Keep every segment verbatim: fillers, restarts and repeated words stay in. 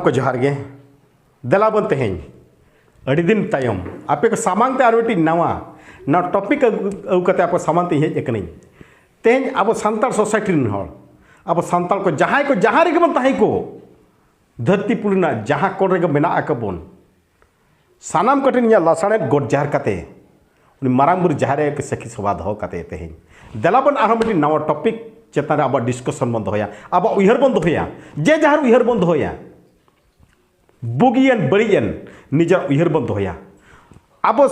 ᱠᱚ ᱡᱚᱦᱟᱨ ᱜᱮ᱾ ᱫᱮᱞᱟ ᱵᱚᱱ ᱛᱮᱦᱮᱧ ᱟᱹᱰᱤ ᱫᱤᱱ ᱛᱟᱭᱚᱢ ᱟᱯᱮ ᱠᱚ ᱥᱟᱢᱟᱝ ᱛᱮ ᱟᱨ ᱢᱤᱫᱴᱤᱡ ᱱᱟᱣᱟ, ᱱᱟᱣᱟ ᱴᱚᱯᱤᱠ ᱟᱹᱜᱩ, ᱟᱹᱜᱩ ᱠᱟᱛᱮ ᱟᱯᱮ ᱥᱟᱢᱟᱝ ᱛᱮ ᱤᱧ ᱦᱮᱡ ᱟᱠᱟᱱᱟᱹᱧ᱾ ᱛᱮᱦᱮᱧ ᱟᱵᱚ ᱥᱟᱱᱛᱟᱲ ᱥᱳᱥᱟᱭᱴᱤ ᱨᱮᱱ ᱦᱚᱲ, ᱟᱵᱚ ᱥᱟᱱᱛᱟᱲ ᱠᱚ ᱡᱟᱦᱟᱸᱭ ᱠᱚ ᱡᱟᱦᱟᱸ ᱨᱮᱜᱮ ᱵᱚᱱ ᱛᱟᱦᱮᱸ ᱠᱚ, ᱫᱷᱟᱹᱨᱛᱤ ᱯᱩᱨᱤ ᱨᱮᱱᱟᱜ ᱡᱟᱦᱟᱸ ᱠᱚᱬ ᱨᱮᱜᱮ ᱢᱮᱱᱟᱜ ᱟᱠᱟᱫ ᱵᱚᱱ, ᱥᱟᱱᱟᱢ ᱠᱚᱴᱷᱮᱱ ᱤᱧᱟᱹᱜ ᱞᱟᱥᱟᱲᱦᱮᱫ ᱜᱚᱰ ᱡᱚᱦᱟᱨ ᱠᱟᱛᱮ, ᱩᱱᱤ ᱢᱟᱨᱟᱝ ᱵᱩᱨᱩ ᱡᱟᱦᱮᱨ ᱟᱭᱳ ᱠᱚ ᱥᱟᱹᱠᱷᱤ ᱥᱚᱵᱷᱟ ᱫᱚᱦᱚ ᱠᱟᱛᱮ ᱛᱮᱦᱮᱧ ᱫᱮᱞᱟ ᱵᱚᱱ ᱟᱨᱦᱚᱸ ᱢᱤᱫᱴᱤᱡ ᱱᱟᱣᱟ ᱴᱚᱯᱤᱠ ᱪᱮᱛᱟᱱ ᱨᱮ ᱟᱵᱚᱣᱟᱜ ᱰᱤᱥᱠᱟᱥᱚᱱ ᱵᱚᱱ ᱫᱚᱦᱚᱭᱟ, ᱟᱵᱚᱣᱟᱜ ᱩᱭᱦᱟᱹᱨ ᱵᱚᱱ ᱫᱚᱦᱚᱭᱟ, ᱡᱮ ᱡᱟᱦᱟᱨ ᱩᱭᱦᱟᱹᱨ ᱵᱚᱱ ᱫᱚᱦᱚᱭᱟ᱾ ᱵᱩᱜᱤᱭᱮᱱ ᱵᱟᱹᱲᱤᱡ ᱮᱱ ᱱᱤᱡᱮᱨ ᱩᱭᱦᱟᱹᱨ ᱵᱚᱱ ᱫᱚᱦᱚᱭᱟ᱾ ᱟᱵᱚ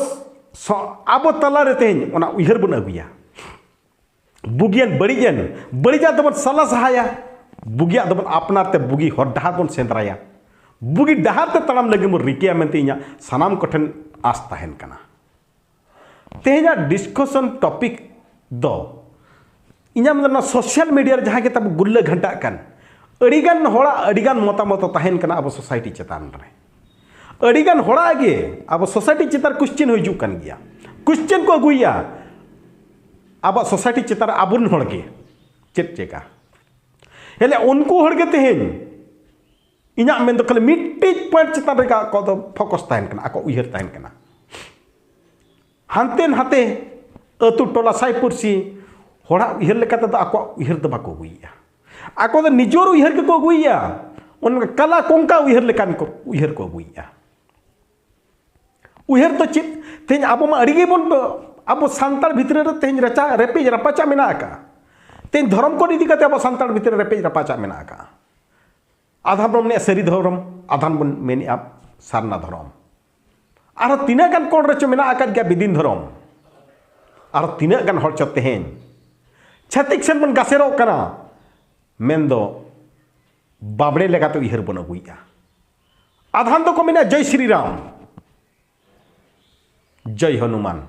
ᱥᱚ-, ᱟᱵᱚ ᱛᱟᱞᱟᱨᱮ ᱛᱮᱦᱮᱧ ᱚᱱᱟ ᱩᱭᱦᱟᱹᱨ ᱵᱚᱱ ᱟᱹᱜᱩᱭᱟ᱾ ᱵᱩᱜᱤᱭᱮᱱ ᱵᱟᱹᱲᱤᱡ ᱮᱱ, ᱵᱟᱹᱲᱤᱡᱟᱜ ᱫᱚᱵᱚᱱ ᱥᱟᱞᱟ ᱥᱟᱦᱟᱭᱟ, ᱵᱩᱜᱤᱭᱟᱜ ᱫᱚᱵᱚᱱ ᱟᱯᱱᱟᱨ ᱛᱮ ᱵᱩᱜᱤ ᱦᱚᱨ ᱰᱟᱦᱟᱨ ᱵᱚᱱ ᱥᱮᱸᱫᱽᱨᱟᱭᱟ, ᱵᱩᱜᱤ ᱰᱟᱦᱟᱨ ᱛᱮ ᱛᱟᱲᱟᱢ ᱞᱟᱹᱜᱤᱫ ᱵᱚᱱ ᱨᱤᱠᱟᱹᱭᱟ ᱢᱮᱱᱛᱮ ᱤᱧᱟᱹᱜ ᱥᱟᱱᱟᱢ ᱠᱚᱴᱷᱮᱱ ᱟᱸᱥ ᱛᱟᱦᱮᱱ ᱠᱟᱱᱟ᱾ ᱛᱮᱦᱮᱧᱟᱜ ᱰᱤᱥᱠᱟᱥᱚᱱ ᱴᱚᱯᱤᱠ ᱫᱚ ᱤᱧᱟᱹᱜ ᱢᱮᱱᱫᱚ ᱱᱚᱣᱟ ᱥᱳᱥᱟᱞ ᱢᱤᱰᱤᱭᱟ ᱨᱮ ᱡᱟᱦᱟᱸ ᱜᱮ ᱛᱟᱵᱚ ᱜᱩᱨᱞᱟᱹ ᱜᱷᱟᱱᱴᱟᱜ ᱠᱟᱱ, ᱟᱹᱰᱤᱜᱟᱱ ᱦᱚᱲᱟᱜ ᱟᱹᱰᱤᱜᱟᱱ ᱢᱚᱛᱟᱢᱚᱛ ᱛᱟᱦᱮᱱ ᱠᱟᱱᱟ ᱟᱵᱚ ᱥᱳᱥᱟᱭᱴᱤ ᱪᱮᱛᱟᱱ ᱨᱮ᱾ ᱟᱹᱰᱤᱜᱟᱱ ᱦᱚᱲᱟᱜ ᱜᱮ ᱟᱵᱚ ᱥᱳᱥᱟᱭᱴᱤ ᱪᱮᱛᱟᱱ ᱨᱮ ᱠᱚᱥᱪᱮᱱ ᱦᱤᱡᱩᱜ ᱠᱟᱱ ᱜᱮᱭᱟ, ᱠᱚᱥᱪᱮᱱ ᱠᱚ ᱟᱹᱜᱩᱭᱮᱫᱼᱟ ᱟᱵᱚᱣᱟᱜ ᱥᱳᱥᱟᱭᱴᱤ ᱪᱮᱛᱟᱱ ᱨᱮ ᱟᱵᱚᱨᱮᱱ ᱦᱚᱲ ᱜᱮ᱾ ᱪᱮᱫ ᱪᱮᱠᱟ? ᱦᱮᱞᱮ ᱩᱱᱠᱩ ᱦᱚᱲ ᱜᱮ ᱛᱮᱦᱮᱧ ᱤᱧᱟᱹᱜ ᱢᱮᱱ ᱫᱚ ᱠᱷᱟᱹᱞᱤ ᱢᱤᱫᱴᱤᱡ ᱯᱚᱭᱮᱱᱴ ᱪᱮᱛᱟᱱ ᱨᱮᱜᱮ ᱟᱠᱚ ᱫᱚ ᱯᱷᱳᱠᱟᱥ ᱛᱟᱦᱮᱱ ᱠᱟᱱᱟ, ᱟᱠᱚ ᱩᱭᱦᱟᱹᱨ ᱛᱟᱦᱮᱱ ᱠᱟᱱᱟ᱾ ᱦᱟᱱᱛᱮ ᱱᱟᱛᱮ ᱟᱹᱛᱩ ᱴᱚᱞᱟ ᱥᱟᱭ ᱯᱩᱲᱥᱤ ᱦᱚᱲᱟᱜ ᱩᱭᱦᱟᱹᱨ ᱞᱮᱠᱟ ᱛᱮᱫᱚ ᱟᱠᱚᱣᱟᱜ ᱩᱭᱦᱟᱹᱨ ᱫᱚ ᱵᱟᱠᱚ ᱟᱹᱜᱩᱭᱮᱫᱼᱟ᱾ ᱟᱠᱚ ᱫᱚ ᱱᱤᱡᱚᱨ ᱩᱭᱦᱟᱹᱨ ᱜᱮᱠᱚ ᱟᱹᱜᱩᱭᱮᱫᱼᱟ, ᱚᱱᱠᱟ ᱠᱟᱞᱟ ᱠᱚᱝᱠᱟ ᱩᱭᱦᱟᱹᱨ ᱞᱮᱠᱟᱱ ᱠᱚ ᱩᱭᱦᱟᱹᱨ ᱠᱚ ᱟᱹᱜᱩᱭᱮᱫᱼᱟ᱾ ᱩᱭᱦᱟᱹᱨ ᱫᱚ ᱪᱮᱫ? ᱛᱮᱦᱮᱧ ᱟᱵᱚ ᱢᱟ ᱟᱹᱰᱤ ᱜᱮᱵᱚᱱ, ᱟᱵᱚ ᱥᱟᱱᱛᱟᱲ ᱵᱷᱤᱛᱨᱤ ᱨᱮ ᱛᱮᱦᱮᱧ ᱨᱟᱪᱟ ᱨᱮᱯᱮᱡ ᱨᱟᱯᱟᱪᱟᱜ ᱢᱮᱱᱟᱜ ᱟᱠᱟᱫᱼᱟ᱾ ᱛᱮᱦᱮᱧ ᱫᱷᱚᱨᱚᱢ ᱠᱳᱰ ᱤᱫᱤ ᱠᱟᱛᱮ ᱟᱵᱚ ᱥᱟᱱᱛᱟᱲ ᱵᱷᱤᱛᱨᱤ ᱨᱮ ᱨᱮᱯᱮᱡ ᱨᱟᱯᱟᱪᱟᱜ ᱢᱮᱱᱟᱜ ᱟᱠᱟᱫᱼᱟ᱾ ᱟᱫᱷᱟᱱ ᱵᱚᱱ ᱢᱮᱱᱮᱫᱼᱟ ᱥᱟᱹᱨᱤ ᱫᱷᱚᱨᱚᱢ, ᱟᱫᱷᱟᱱ ᱵᱚᱱ ᱢᱮᱱᱮᱫᱼᱟ ᱥᱟᱨᱱᱟ ᱫᱷᱚᱨᱚᱢ᱾ ᱟᱨᱦᱚᱸ ᱛᱤᱱᱟᱹᱜ ᱜᱟᱱ ᱠᱚᱬ ᱨᱮᱪᱚ ᱢᱮᱱᱟᱜ ᱟᱠᱟᱫ ᱜᱮᱭᱟ ᱵᱤᱫᱤᱱ ᱫᱷᱚᱨᱚᱢ᱾ ᱟᱨᱦᱚᱸ ᱛᱤᱱᱟᱹᱜ ᱜᱟᱱ ᱦᱚᱲ ᱪᱚ ᱛᱮᱦᱮᱧ ᱪᱷᱟᱹᱛᱤᱠ ᱥᱮᱱ ᱵᱚᱱ ᱜᱟᱥᱮᱨᱚᱜ ᱠᱟᱱᱟ, ᱢᱮᱱᱫᱚ ᱵᱟᱵᱽᱲᱮ ᱞᱮᱠᱟᱛᱮ ᱩᱭᱦᱟᱹᱨ ᱵᱚᱱ ᱟᱹᱜᱩᱭᱮᱫᱼᱟ᱾ ᱟᱫᱷᱟᱱ ᱫᱚᱠᱚ ᱢᱮᱱᱟ ᱡᱚᱭ ᱥᱨᱤ ᱨᱟᱢ, ᱡᱚᱭ ᱦᱚᱱᱩᱢᱟᱱ᱾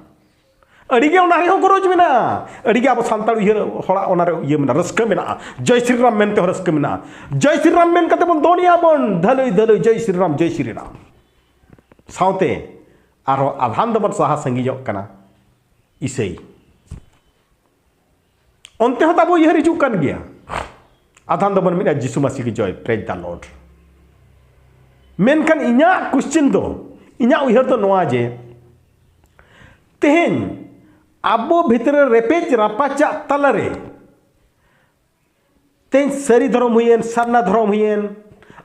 ᱟᱹᱰᱤᱜᱮ ᱚᱱᱟ ᱨᱮᱦᱚᱸ ᱜᱚᱨᱚᱡᱽ ᱢᱮᱱᱟᱜᱼᱟ, ᱟᱹᱰᱤᱜᱮ ᱟᱵᱚ ᱥᱟᱱᱛᱟᱲ ᱩᱭᱦᱟᱹᱨ ᱦᱚᱲᱟᱜ ᱚᱱᱟᱨᱮ ᱤᱭᱟᱹ ᱢᱮᱱᱟᱜᱼᱟ, ᱨᱟᱹᱥᱠᱟᱹ ᱢᱮᱱᱟᱜᱼᱟ᱾ ᱡᱚᱭ ᱥᱨᱤ ᱨᱟᱢ ᱢᱮᱱᱛᱮ ᱦᱚᱸ ᱨᱟᱹᱥᱠᱟᱹ ᱢᱮᱱᱟᱜᱼᱟ᱾ ᱡᱚᱭ ᱥᱨᱤ ᱨᱟᱢ ᱢᱮᱱ ᱠᱟᱛᱮ ᱵᱚᱱ ᱫᱚᱱᱮᱜᱼᱟ ᱵᱚᱱ, ᱫᱷᱟᱹᱞᱩᱭ ᱫᱷᱟᱹᱞᱩᱭ ᱡᱚᱭ ᱥᱨᱤ ᱨᱟᱢ, ᱡᱚᱭ ᱥᱨᱤ ᱨᱟᱢ᱾ ᱥᱟᱶᱛᱮ ᱟᱨᱦᱚᱸ ᱟᱫᱷᱟᱱ ᱫᱚᱵᱚᱱ ᱥᱟᱦᱟ ᱥᱟᱺᱜᱤᱧᱚᱜ ᱠᱟᱱᱟ ᱤᱥᱟᱹᱭ᱾ ᱚᱱᱛᱮ ᱦᱚᱸ ᱛᱟᱵᱚ ᱩᱭᱦᱟᱹᱨ ᱦᱤᱡᱩᱜ ᱠᱟᱱ ᱜᱮᱭᱟ᱾ ᱟᱫᱷᱟᱱ ᱫᱚᱵᱚᱱ ᱢᱮᱱᱟ ᱡᱤᱥᱩ ᱢᱟᱹᱥᱤ ᱜᱮ ᱡᱚᱭ, praise the Lord᱾ ᱢᱮᱱᱠᱷᱟᱱ ᱤᱧᱟᱹᱜ ᱠᱚᱥᱪᱮᱱ ᱫᱚ, ᱤᱧᱟᱹᱜ ᱩᱭᱦᱟᱹᱨ ᱫᱚ ᱱᱚᱣᱟ ᱡᱮ, ᱛᱮᱦᱮᱧ ᱟᱵᱚ ᱵᱷᱤᱛᱨᱤ ᱨᱮ ᱨᱮᱯᱮᱡ ᱨᱟᱯᱟᱪᱟᱜ ᱛᱟᱞᱟᱨᱮ ᱛᱮᱦᱮᱧ ᱥᱟᱹᱨᱤ ᱫᱷᱚᱨᱚᱢ ᱦᱩᱭᱮᱱ, ᱥᱟᱨᱱᱟ ᱫᱷᱚᱨᱚᱢ ᱦᱩᱭᱮᱱ,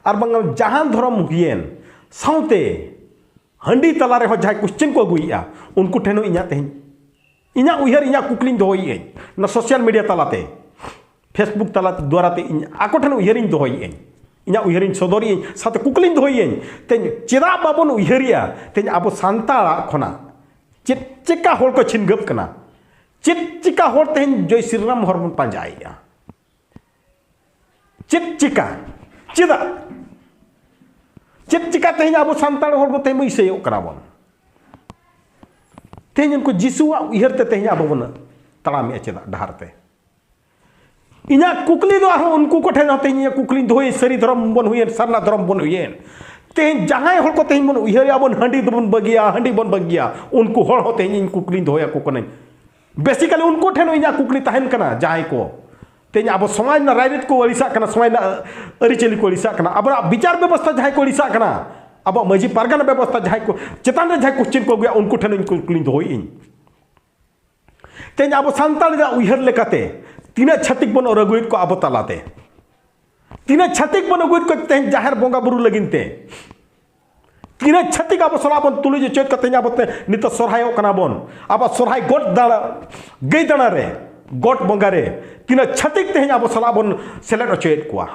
ᱟᱨ ᱵᱟᱝ ᱡᱟᱦᱟᱱ ᱫᱷᱚᱨᱚᱢ ᱦᱩᱭᱮᱱ, ᱥᱟᱶᱛᱮ ᱦᱟᱺᱰᱤ ᱛᱟᱞᱟ ᱨᱮᱦᱚᱸ ᱡᱟᱦᱟᱸᱭ ᱠᱚᱥᱪᱮᱱ ᱠᱚ ᱟᱹᱜᱩᱭᱮᱫᱼᱟ, ᱩᱱᱠᱩ ᱴᱷᱮᱱ ᱦᱚᱸ ᱤᱧᱟᱹᱜ ᱛᱮᱦᱮᱧ ᱤᱧᱟᱹᱜ ᱩᱭᱦᱟᱹᱨ, ᱤᱧᱟᱹᱜ ᱠᱩᱠᱞᱤᱧ ᱫᱚᱦᱚᱭᱮᱫᱼᱟᱹᱧ ᱱᱚᱣᱟ ᱥᱳᱥᱟᱞ ᱢᱤᱰᱤᱭᱟ ᱛᱟᱞᱟᱛᱮ, ᱯᱷᱮᱥᱵᱩᱠ ᱛᱟᱞᱟ ᱫᱩᱣᱟᱨᱟ ᱛᱮ ᱤᱧ ᱟᱠᱚ ᱴᱷᱮᱱ ᱩᱭᱦᱟᱹᱨᱤᱧ ᱫᱚᱦᱚᱭᱮᱫᱼᱟᱹᱧ, ᱤᱧᱟᱹᱜ ᱩᱭᱦᱟᱹᱨᱤᱧ ᱥᱚᱫᱚᱨᱮᱫᱼᱟᱹᱧ, ᱥᱟᱶᱛᱮ ᱠᱩᱠᱞᱤᱧ ᱫᱚᱦᱚᱭᱮᱫᱼᱟᱹᱧ, ᱛᱮᱦᱮᱧ ᱪᱮᱫᱟᱜ ᱵᱟᱵᱚᱱ ᱩᱭᱦᱟᱹᱨᱮᱜᱼᱟ? ᱛᱮᱦᱮᱧ ᱟᱵᱚ ᱥᱟᱱᱛᱟᱲᱟᱜ ᱠᱷᱚᱱᱟᱜ ᱪᱮᱫ ᱪᱮᱠᱟ ᱦᱚᱲ ᱠᱚ ᱪᱷᱤᱱᱜᱟᱹᱯ ᱠᱟᱱᱟ? ᱪᱮᱫ ᱪᱮᱠᱟ ᱦᱚᱲ ᱛᱮᱦᱮᱧ ᱡᱚᱭ ᱥᱨᱤᱨᱟᱢ ᱦᱚᱨ ᱵᱚᱱ ᱯᱟᱸᱡᱟᱭᱮᱫᱼᱟ? ᱪᱮᱫ ᱪᱮᱠᱟ? ᱪᱮᱫᱟᱜ? ᱪᱮᱫ ᱪᱮᱠᱟ ᱛᱮᱦᱮᱧ ᱟᱵᱚ ᱥᱟᱱᱛᱟᱲ ᱦᱚᱲ ᱵᱚ ᱛᱮᱦᱮᱧ ᱵᱚᱱ ᱤᱥᱟᱹᱭᱚᱜ ᱠᱟᱱᱟ ᱵᱚᱱ? ᱛᱮᱦᱮᱧ ᱩᱱᱠᱩ ᱡᱤᱥᱩᱣᱟᱜ ᱩᱭᱦᱟᱹᱨ ᱛᱮ ᱛᱮᱦᱮᱧ ᱟᱵᱚ ᱵᱚᱱ ᱛᱟᱲᱟᱢᱮᱜᱼᱟ ᱪᱮᱫᱟᱜ ᱰᱟᱦᱟᱨ ᱛᱮ? ᱤᱧᱟᱹᱜ ᱠᱩᱠᱞᱤ ᱫᱚ ᱟᱨᱦᱚᱸ ᱩᱱᱠᱩ ᱠᱚ ᱴᱷᱮᱱ ᱦᱚᱸ ᱛᱮᱦᱮᱧ ᱤᱧᱟᱹᱜ ᱠᱩᱠᱞᱤᱧ ᱫᱚᱦᱚᱭᱟᱹᱧ, ᱥᱟᱹᱨᱤ ᱫᱷᱚᱨᱚᱢ ᱵᱚᱱ ᱦᱩᱭᱮᱱ, ᱥᱟᱨᱱᱟ ᱫᱷᱚᱨᱚᱢ ᱵᱚᱱ ᱦᱩᱭᱮᱱ, ᱛᱮᱦᱮᱧ ᱡᱟᱦᱟᱸᱭ ᱦᱚᱲ ᱠᱚ ᱛᱮᱦᱮᱧ ᱵᱚᱱ ᱩᱭᱦᱟᱹᱨᱮᱜᱼᱟ ᱵᱚᱱ ᱦᱟᱺᱰᱤ ᱫᱚᱵᱚᱱ ᱵᱟᱹᱜᱤᱭᱟ, ᱦᱟᱺᱰᱤ ᱵᱚᱱ ᱵᱟᱹᱜᱤᱭᱟ, ᱩᱱᱠᱩ ᱦᱚᱲ ᱦᱚᱸ ᱛᱮᱦᱮᱧ ᱤᱧ ᱠᱩᱠᱞᱤᱧ ᱫᱚᱦᱚᱭᱟᱠᱚ ᱠᱟᱹᱱᱟᱹᱧ᱾ ᱵᱮᱥᱤᱠᱟᱞᱤ ᱩᱱᱠᱩ ᱴᱷᱮᱱ ᱦᱚᱸ ᱤᱧᱟᱹᱜ ᱠᱩᱠᱞᱤ ᱛᱟᱦᱮᱱ ᱠᱟᱱᱟ, ᱡᱟᱦᱟᱸᱭ ᱠᱚ ᱛᱮᱦᱮᱧ ᱟᱵᱚ ᱥᱚᱢᱟᱡᱽ ᱨᱮᱱᱟᱜ ᱨᱟᱭᱨᱤᱛ ᱠᱚ ᱟᱹᱲᱤᱥᱟᱜ ᱠᱟᱱᱟ, ᱥᱚᱢᱟᱡᱽ ᱨᱮᱱᱟᱜ ᱟᱹᱨᱤᱪᱟᱹᱞᱤ ᱠᱚ ᱟᱹᱲᱤᱥᱟᱜ ᱠᱟᱱᱟ, ᱟᱵᱚᱣᱟᱜ ᱵᱤᱪᱟᱨ ᱵᱮᱵᱚᱥᱛᱷᱟ ᱡᱟᱦᱟᱸᱭ ᱠᱚ ᱟᱹᱲᱤᱥᱟᱜ ᱠᱟᱱᱟ, ᱟᱵᱚᱣᱟᱜ ᱢᱟᱹᱡᱷᱤ ᱯᱟᱨᱜᱟᱱᱟ ᱵᱮᱵᱚᱥᱛᱷᱟ ᱡᱟᱦᱟᱸᱭ ᱠᱚ ᱪᱮᱛᱟᱱ ᱨᱮ ᱡᱟᱦᱟᱸᱭ ᱠᱚᱥᱪᱮᱱ ᱠᱚ ᱟᱹᱜᱩᱭᱟ, ᱩᱱᱠᱩ ᱴᱷᱮᱱ ᱤᱧ ᱠᱩᱠᱞᱤᱧ ᱫᱚᱦᱚᱭᱮᱫᱼᱟᱹᱧ᱾ ᱛᱮᱦᱮᱧ ᱟᱵᱚ ᱥᱟᱱᱛᱟᱲ ᱨᱮᱭᱟᱜ ᱩᱭᱦᱟᱹᱨ ᱞᱮᱠᱟᱛᱮ ᱛᱤᱱᱟᱹᱜ ᱪᱷᱟᱹᱛᱤᱠ ᱵᱚᱱ ᱟᱹᱜᱩᱭᱮᱫ ᱠᱚᱣᱟ ᱟᱵᱚ ᱛᱟᱞᱟᱛᱮ? ᱛᱤᱱᱟᱹᱜ ᱪᱷᱟᱹᱛᱤᱠ ᱵᱚᱱ ᱟᱹᱜᱩᱭᱮᱫ ᱠᱚᱣᱟ ᱛᱮᱦᱮᱧ ᱡᱟᱦᱮᱨ ᱵᱚᱸᱜᱟ ᱵᱩᱨᱩ ᱞᱟᱹᱜᱤᱫ ᱛᱮ? ᱛᱤᱱᱟᱹᱜ ᱪᱷᱟᱹᱛᱤᱠ ᱟᱵᱚ ᱥᱟᱞᱟᱜ ᱵᱚᱱ ᱛᱩᱞᱩᱡ ᱚᱪᱚᱭᱮᱫ ᱠᱚᱣᱟ ᱛᱮᱦᱮᱧ ᱟᱵᱚ ᱛᱮ ᱱᱤᱛᱚᱜ ᱥᱚᱨᱦᱟᱭᱚᱜ ᱠᱟᱱᱟ ᱵᱚᱱ? ᱟᱵᱚ ᱥᱚᱨᱦᱟᱭ ᱜᱚᱴ ᱫᱟᱬᱟ, ᱜᱟᱹᱭ ᱫᱟᱬᱟ ᱨᱮ, ᱜᱚᱴ ᱵᱚᱸᱜᱟ ᱨᱮ ᱛᱤᱱᱟᱹᱜ ᱪᱷᱟᱹᱛᱤᱠ ᱛᱮᱦᱮᱧ ᱟᱵᱚ ᱥᱟᱞᱟᱜ ᱵᱚᱱ ᱥᱮᱞᱮᱫ ᱚᱪᱚᱭᱮᱫ ᱠᱚᱣᱟ?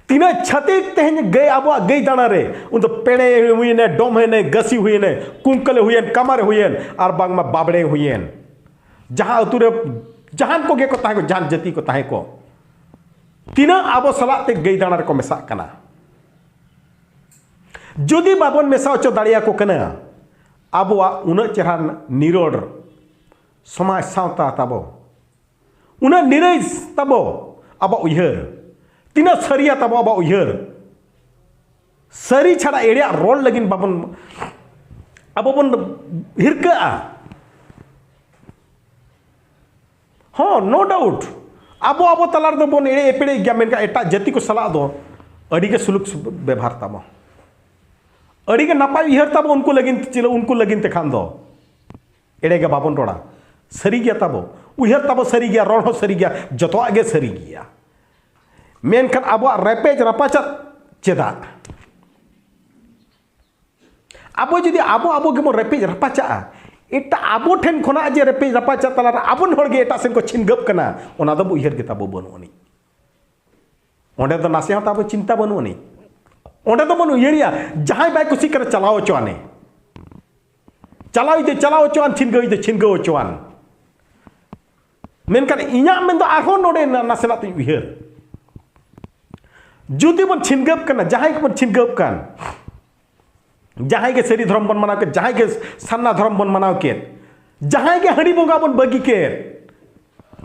ᱛᱤᱱᱟᱹᱜ ᱪᱷᱟᱹᱛᱤᱠ ᱛᱮᱦᱮᱧ ᱜᱟᱹᱭ, ᱟᱵᱚᱣᱟᱜ ᱜᱟᱹᱭ ᱫᱟᱬᱟ ᱨᱮ, ᱩᱱᱤ ᱫᱚ ᱯᱮᱲᱮ ᱦᱩᱭᱮᱱᱟᱭ, ᱰᱚᱢ ᱦᱩᱭᱮᱱᱟᱭ, ᱜᱟᱹᱥᱤ ᱦᱩᱭᱮᱱᱟᱭ, ᱠᱩᱝᱠᱟᱹᱞᱮ ᱦᱩᱭᱮᱱ, ᱠᱟᱢᱟᱨᱮ ᱦᱩᱭᱮᱱ, ᱟᱨ ᱵᱟᱝᱢᱟ ᱵᱟᱵᱲᱮ ᱦᱩᱭᱮᱱ, ᱡᱟᱦᱟᱸ ᱟᱹᱛᱩ ᱨᱮ ᱡᱟᱦᱟᱱ ᱠᱚᱜᱮ ᱠᱚ ᱛᱟᱦᱮᱸ ᱠᱚ, ᱡᱟᱦᱟᱱ ᱡᱟᱹᱛᱤ ᱠᱚ ᱛᱟᱦᱮᱸ ᱠᱚ, ᱛᱤᱱᱟᱹᱜ ᱟᱵᱚ ᱥᱟᱞᱟᱜ ᱛᱮ ᱜᱟᱹᱭ ᱫᱟᱬᱟ ᱨᱮᱠᱚ ᱢᱮᱥᱟᱜ ᱠᱟᱱᱟ? ᱡᱩᱫᱤ ᱵᱟᱵᱚᱱ ᱢᱮᱥᱟ ᱦᱚᱪᱚ ᱫᱟᱲᱮᱭᱟᱠᱚ ᱠᱟᱱᱟ, ᱟᱵᱚᱣᱟᱜ ᱩᱱᱟᱹᱜ ᱪᱮᱦᱨᱟ ᱱᱤᱨᱚᱲ ᱥᱚᱢᱟᱡᱽ ᱥᱟᱶᱛᱟ ᱛᱟᱵᱚ, ᱩᱱᱟᱹᱜ ᱱᱤᱨᱟᱹᱭ ᱛᱟᱵᱚ ᱟᱵᱚᱣᱟᱜ ᱩᱭᱦᱟᱹᱨ, ᱛᱤᱱᱟᱹᱜ ᱥᱟᱹᱨᱤᱭᱟ ᱛᱟᱵᱚ ᱟᱵᱚᱣᱟᱜ ᱩᱭᱦᱟᱹᱨ, ᱥᱟᱹᱨᱤ ᱪᱷᱟᱲᱟ ᱮᱲᱮᱭᱟᱜ ᱨᱚᱲ ᱞᱟᱹᱜᱤᱫ ᱵᱟᱵᱚᱱ, ᱟᱵᱚ ᱵᱚᱱ ᱦᱤᱨᱠᱟᱹᱜᱼᱟ᱾ ᱦᱚᱸ, no doubt, ᱟᱵᱚ ᱟᱵᱚ ᱛᱟᱞᱟ ᱨᱮᱫᱚ ᱵᱚᱱ ᱮᱲᱮ ᱮᱯᱮᱲᱮ ᱜᱮᱭᱟ, ᱢᱮᱱᱠᱷᱟᱱ ᱮᱴᱟᱜ ᱡᱟᱹᱛᱤ ᱠᱚ ᱥᱟᱞᱟᱜ ᱫᱚ ᱟᱹᱰᱤ ᱜᱮ ᱥᱩᱞᱩᱠ ᱥᱩ- ᱵᱮᱵᱷᱟᱨ ᱛᱟᱵᱚ, ᱟᱹᱰᱤ ᱜᱮ ᱱᱟᱯᱟᱭ ᱩᱭᱦᱟᱹᱨ ᱛᱟᱵᱚ ᱩᱱᱠᱩ ᱞᱟᱹᱜᱤᱫ, ᱪᱮᱫ ᱩᱱᱠᱩ ᱞᱟᱹᱜᱤᱫ ᱛᱮᱠᱷᱟᱱ ᱫᱚ ᱮᱲᱮ ᱜᱮ ᱵᱟᱵᱚᱱ ᱨᱚᱲᱟ᱾ ᱥᱟᱹᱨᱤ ᱜᱮᱭᱟ ᱛᱟᱵᱚ, ᱩᱭᱦᱟᱹᱨ ᱛᱟᱵᱚ ᱥᱟᱹᱨᱤ ᱜᱮᱭᱟ, ᱨᱚᱲ ᱦᱚᱸ ᱥᱟᱹᱨᱤ ᱜᱮᱭᱟ, ᱡᱚᱛᱚᱣᱟᱜ ᱜᱮ ᱥᱟᱹᱨᱤ ᱜᱮᱭᱟ᱾ ᱢᱮᱱᱠᱷᱟᱱ ᱟᱵᱚᱣᱟᱜ ᱨᱮᱯᱮᱡ ᱨᱟᱯᱟᱪᱟᱜ ᱪᱮᱫᱟᱜ? ᱟᱵᱚ ᱡᱩᱫᱤ ᱟᱵᱚ ᱟᱵᱚ ᱜᱮᱵᱚᱱ ᱨᱮᱯᱮᱡ ᱨᱟᱯᱟᱪᱟᱜᱼᱟ, ᱮᱴᱟᱜ ᱟᱵᱚ ᱴᱷᱮᱱ ᱠᱷᱚᱱᱟᱜ ᱡᱮ ᱨᱮᱯᱮᱡ ᱨᱟᱯᱟᱪᱟᱜ ᱛᱟᱞᱟᱨᱮ ᱟᱵᱚ ᱦᱚᱲ ᱜᱮ ᱮᱴᱟᱜ ᱥᱮᱱ ᱠᱚ ᱪᱷᱤᱱᱜᱟᱹᱵ ᱠᱟᱱᱟ, ᱚᱱᱟ ᱫᱚ ᱩᱭᱦᱟᱹᱨ ᱜᱮ ᱛᱟᱵᱚ ᱵᱟᱹᱱᱩᱜ ᱟᱹᱱᱤᱡ᱾ ᱚᱸᱰᱮ ᱫᱚ ᱱᱟᱥᱮ ᱦᱚᱸ ᱛᱟᱵᱚ ᱪᱤᱱᱛᱟ ᱵᱟᱹᱱᱩᱜ ᱟᱹᱱᱤᱡ᱾ ᱚᱸᱰᱮ ᱫᱚᱵᱚᱱ ᱩᱭᱦᱟᱹᱨᱮᱜᱼᱟ, ᱡᱟᱦᱟᱸᱭ ᱵᱟᱭ ᱠᱩᱥᱤᱜ ᱠᱟᱱᱟ, ᱪᱟᱞᱟᱣ ᱦᱚᱪᱚᱣᱟᱱᱮ, ᱪᱟᱞᱟᱣᱤᱡ ᱫᱚ ᱪᱟᱞᱟᱣ ᱦᱚᱪᱚᱣᱟᱱ, ᱪᱷᱤᱱᱜᱟᱹᱣᱤᱡ ᱫᱚ ᱪᱷᱤᱱᱜᱟᱹᱣ ᱦᱚᱪᱚᱣᱟᱱ᱾ ᱢᱮᱱᱠᱷᱟᱱ ᱤᱧᱟᱹᱜ ᱢᱮᱱᱫᱚ ᱟᱨᱦᱚᱸ ᱱᱚᱰᱮ ᱱᱟ- ᱱᱟᱥᱮᱱᱟᱜ ᱛᱤᱧ ᱩᱭᱦᱟᱹᱨ, ᱡᱩᱫᱤ ᱵᱚᱱ ᱪᱷᱤᱱᱜᱟᱹᱵ ᱠᱟᱱᱟ, ᱡᱟᱦᱟᱸᱭ ᱜᱮᱵᱚᱱ ᱪᱷᱤᱱᱜᱟᱹᱵ ᱠᱟᱱ, ᱡᱟᱦᱟᱸᱭ ᱜᱮ ᱥᱟᱹᱨᱤ ᱫᱷᱚᱨᱚᱢ ᱵᱚᱱ ᱢᱟᱱᱟᱣ ᱠᱮᱫ, ᱡᱟᱦᱟᱸᱭ ᱜᱮ ᱥᱟᱨᱱᱟ ᱫᱷᱚᱨᱚᱢ ᱵᱚᱱ ᱢᱟᱱᱟᱣ ᱠᱮᱫ, ᱡᱟᱦᱟᱸᱭ ᱜᱮ ᱦᱟᱺᱰᱤ ᱵᱚᱸᱜᱟ ᱵᱚᱱ ᱵᱟᱹᱜᱤ ᱠᱮᱫ,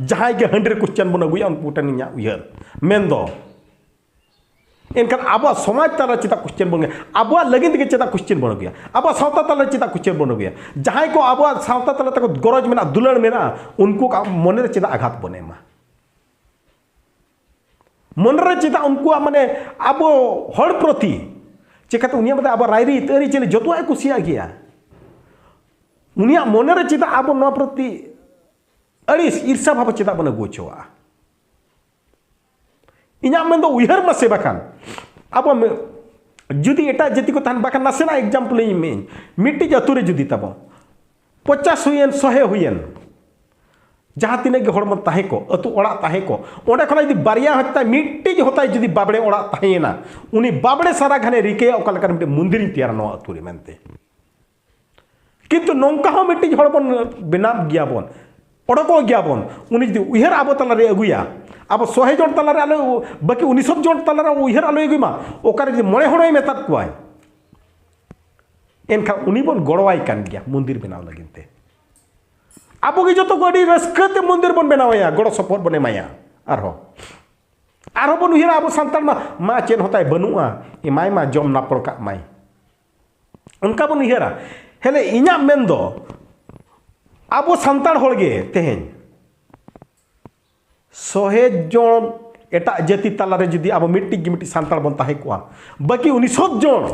ᱡᱟᱦᱟᱸᱭ ᱜᱮ ᱦᱟᱺᱰᱤ ᱨᱮ ᱠᱩᱥᱪᱟᱱ ᱵᱚᱱ ᱟᱹᱜᱩᱭᱟ, ᱩᱱᱠᱩ ᱴᱷᱮᱱ ᱤᱧᱟᱹᱜ ᱩᱭᱦᱟᱹᱨ ᱢᱮᱱᱫᱚ, ᱮᱱᱠᱷᱟᱱ ᱟᱵᱚᱣᱟᱜ ᱥᱚᱢᱟᱡᱽ ᱛᱟᱞᱟ ᱪᱮᱫᱟᱜ ᱠᱩᱥᱪᱟᱱ ᱵᱚᱱ ᱟᱹᱜᱩᱭᱟ? ᱟᱵᱚᱣᱟᱜ ᱞᱟᱹᱜᱤᱫ ᱜᱮ ᱪᱮᱫᱟᱜ ᱠᱩᱥᱪᱟᱱ ᱵᱚᱱ ᱟᱹᱜᱩᱭᱟ? ᱟᱵᱚᱣᱟᱜ ᱥᱟᱶᱛᱟ ᱛᱟᱞᱟ ᱪᱮᱫᱟᱜ ᱠᱩᱥᱪᱟᱱ ᱵᱚᱱ ᱟᱹᱜᱩᱭᱟ? ᱡᱟᱦᱟᱸᱭ ᱠᱚ ᱟᱵᱚᱣᱟᱜ ᱥᱟᱶᱛᱟ ᱛᱟᱞᱟ ᱛᱟᱠᱚ ᱜᱚᱨᱚᱡᱽ ᱢᱮᱱᱟᱜᱼᱟ, ᱩᱱᱠᱩ ᱠᱚ ᱢᱚᱱᱮᱨᱮ ᱪᱮᱫᱟᱜ ᱟᱜᱷᱟᱛ ᱵᱚᱱ ᱮᱢᱟ? ᱢᱚᱱᱮᱨᱮ ᱪᱮᱫᱟᱜ ᱩᱱᱠᱩᱣᱟᱜ, ᱢᱟᱱᱮ, ᱟᱵᱚ ᱦᱚᱲ ᱯᱨᱚᱛᱤ ᱪᱮᱠᱟᱛᱮ ᱩᱱᱤᱭᱟᱜ ᱢᱟᱱᱮ ᱟᱵᱚ ᱨᱟᱭᱨᱤᱛ ᱟᱹᱨᱤᱪᱟᱹᱞᱤ ᱡᱚᱛᱚᱣᱟᱜ ᱮ ᱠᱩᱥᱤᱭᱟᱜ ᱜᱮᱭᱟ᱾ ᱩᱱᱤᱭᱟᱜ ᱢᱚᱱᱮᱨᱮ ᱪᱮᱫᱟᱜ ᱟᱵᱚ ᱱᱚᱣᱟ ᱯᱨᱚᱛᱤ ᱟᱹᱲᱤᱥ ᱤᱨᱥᱟ ᱵᱷᱟᱵᱽ ᱪᱮᱫᱟᱜ ᱵᱚᱱ ᱟᱹᱜᱩ ᱦᱚᱪᱚᱣᱟᱜᱼᱟ? ᱤᱧᱟᱹᱜ ᱢᱮᱱᱫᱚ ᱩᱭᱦᱟᱹᱨ ᱢᱟᱥᱮ ᱵᱟᱠᱷᱟᱱ, ᱟᱵᱚ ᱢᱮ- ᱡᱩᱫᱤ ᱮᱴᱟᱜ ᱡᱟᱹᱛᱤ ᱠᱚ ᱛᱟᱦᱮᱱ, ᱵᱟᱠᱷᱟᱱ ᱱᱟᱥᱮᱱᱟᱜ example ᱤᱧ ᱮᱢᱟᱹᱧ, ᱢᱤᱫᱴᱤᱡ ᱟᱹᱛᱩ ᱨᱮ ᱡᱩᱫᱤ ᱛᱟᱵᱚ ᱯᱚᱪᱟᱥ ᱦᱩᱭᱮᱱ, ᱥᱚᱦᱮ ᱦᱩᱭᱮᱱ, ᱡᱟᱦᱟᱸ ᱛᱤᱱᱟᱹᱜ ᱜᱮ ᱦᱚᱲ ᱵᱚᱱ ᱛᱟᱦᱮᱸ ᱠᱚ, ᱟᱹᱛᱩ ᱚᱲᱟᱜ ᱛᱟᱦᱮᱸ ᱠᱚ, ᱚᱸᱰᱮ ᱠᱷᱚᱱᱟᱜ ᱡᱩᱫᱤ ᱵᱟᱨᱭᱟ ᱦᱚᱛᱟᱭ, ᱢᱤᱫᱴᱤᱡ ᱦᱚᱛᱟᱭ ᱡᱩᱫᱤ ᱵᱟᱵᱲᱮ ᱚᱲᱟᱜ ᱛᱟᱦᱮᱸᱭᱮᱱᱟ, ᱩᱱᱤ ᱵᱟᱵᱲᱮ ᱥᱟᱨᱟ ᱜᱷᱟᱱᱮ ᱨᱤᱠᱟᱹᱭᱟ ᱚᱠᱟ ᱞᱮᱠᱟᱨᱮ ᱢᱤᱫᱴᱤᱡ ᱢᱚᱱᱫᱤᱨᱤᱧ ᱛᱮᱭᱟᱨᱟ ᱱᱚᱣᱟ ᱟᱹᱛᱩ ᱨᱮ ᱢᱮᱱᱛᱮ᱾ ᱠᱤᱱᱛᱩ ᱱᱚᱝᱠᱟ ᱦᱚᱸ ᱢᱤᱫᱴᱤᱡ ᱦᱚᱲ ᱵᱚᱱ ᱵᱮᱱᱟᱣ ᱜᱮᱭᱟ ᱵᱚᱱ, ᱚᱰᱚᱠᱚᱜ ᱜᱮᱭᱟ ᱵᱚᱱ, ᱩᱱᱤ ᱡᱩᱫᱤ ᱩᱭᱦᱟᱹᱨ ᱟᱵᱚ ᱛᱟᱞᱟᱨᱮ ᱟᱹᱜᱩᱭᱟ, ᱟᱵᱚ ᱥᱚᱦᱮ ᱡᱚᱱ ᱛᱟᱞᱟᱨᱮ ᱟᱞᱚ, ᱵᱟᱹᱠᱤ ᱩᱱᱤᱥᱚᱫ ᱡᱚᱱ ᱛᱟᱞᱟᱨᱮ ᱩᱭᱦᱟᱹᱨ ᱟᱞᱚᱭ ᱟᱹᱜᱩᱭ ᱢᱟ, ᱚᱠᱟᱨᱮ ᱡᱩᱫᱤ ᱢᱚᱬᱮ ᱦᱚᱲ ᱦᱚᱸᱭ ᱢᱮᱛᱟᱫ ᱠᱚᱣᱟᱭ, ᱮᱱᱠᱷᱟᱱ ᱩᱱᱤ ᱵᱚᱱ ᱜᱚᱲᱚᱣᱟᱭ ᱠᱟᱱ ᱜᱮᱭᱟ ᱢᱚᱱᱫᱤᱨ ᱵᱮᱱᱟᱣ ᱞᱟᱹᱜᱤᱫ ᱛᱮ᱾ ᱟᱵᱚ ᱜᱮ ᱡᱚᱛᱚ ᱠᱚ ᱟᱹᱰᱤ ᱨᱟᱹᱥᱠᱟᱹ ᱛᱮ ᱢᱚᱱᱫᱤᱨ ᱵᱚᱱ ᱵᱮᱱᱟᱣᱟᱭᱟ, ᱜᱚᱲᱚ ᱥᱚᱯᱚᱦᱚᱫ ᱵᱚᱱ ᱮᱢᱟᱭᱟ᱾ ᱟᱨᱦᱚᱸ, ᱟᱨᱦᱚᱸ ᱵᱚᱱ ᱩᱭᱦᱟᱹᱨᱟ, ᱟᱵᱚ ᱥᱟᱱᱛᱟᱲ ᱢᱟ, ᱢᱟ ᱪᱮᱫ ᱦᱚᱸ ᱛᱟᱭ ᱵᱟᱹᱱᱩᱜᱼᱟ, ᱮᱢᱟᱭ ᱢᱟ, ᱡᱚᱢ ᱱᱟᱯᱚᱲ ᱠᱟᱜ ᱢᱟᱭ, ᱚᱱᱠᱟ ᱵᱚᱱ ᱩᱭᱦᱟᱹᱨᱟ᱾ ᱦᱮᱞᱮ, ᱤᱧᱟᱹᱜ ᱢᱮᱱ ᱫᱚ, ᱟᱵᱚ ᱥᱟᱱᱛᱟᱲ ᱦᱚᱲ ᱜᱮ ᱛᱮᱦᱮᱧ ᱥᱚᱦᱮ ᱡᱚᱱ ᱮᱴᱟᱜ ᱡᱟᱹᱛᱤ ᱛᱟᱞᱟᱨᱮ ᱡᱩᱫᱤ ᱟᱵᱚ ᱢᱤᱫᱴᱤᱡ ᱜᱮ ᱢᱤᱫᱴᱤᱡ ᱥᱟᱱᱛᱟᱲ ᱵᱚᱱ ᱛᱟᱦᱮᱸ ᱠᱚᱜᱼᱟ, ᱵᱟᱹᱠᱤ ᱩᱱᱤᱥᱚᱫ ᱡᱚᱱ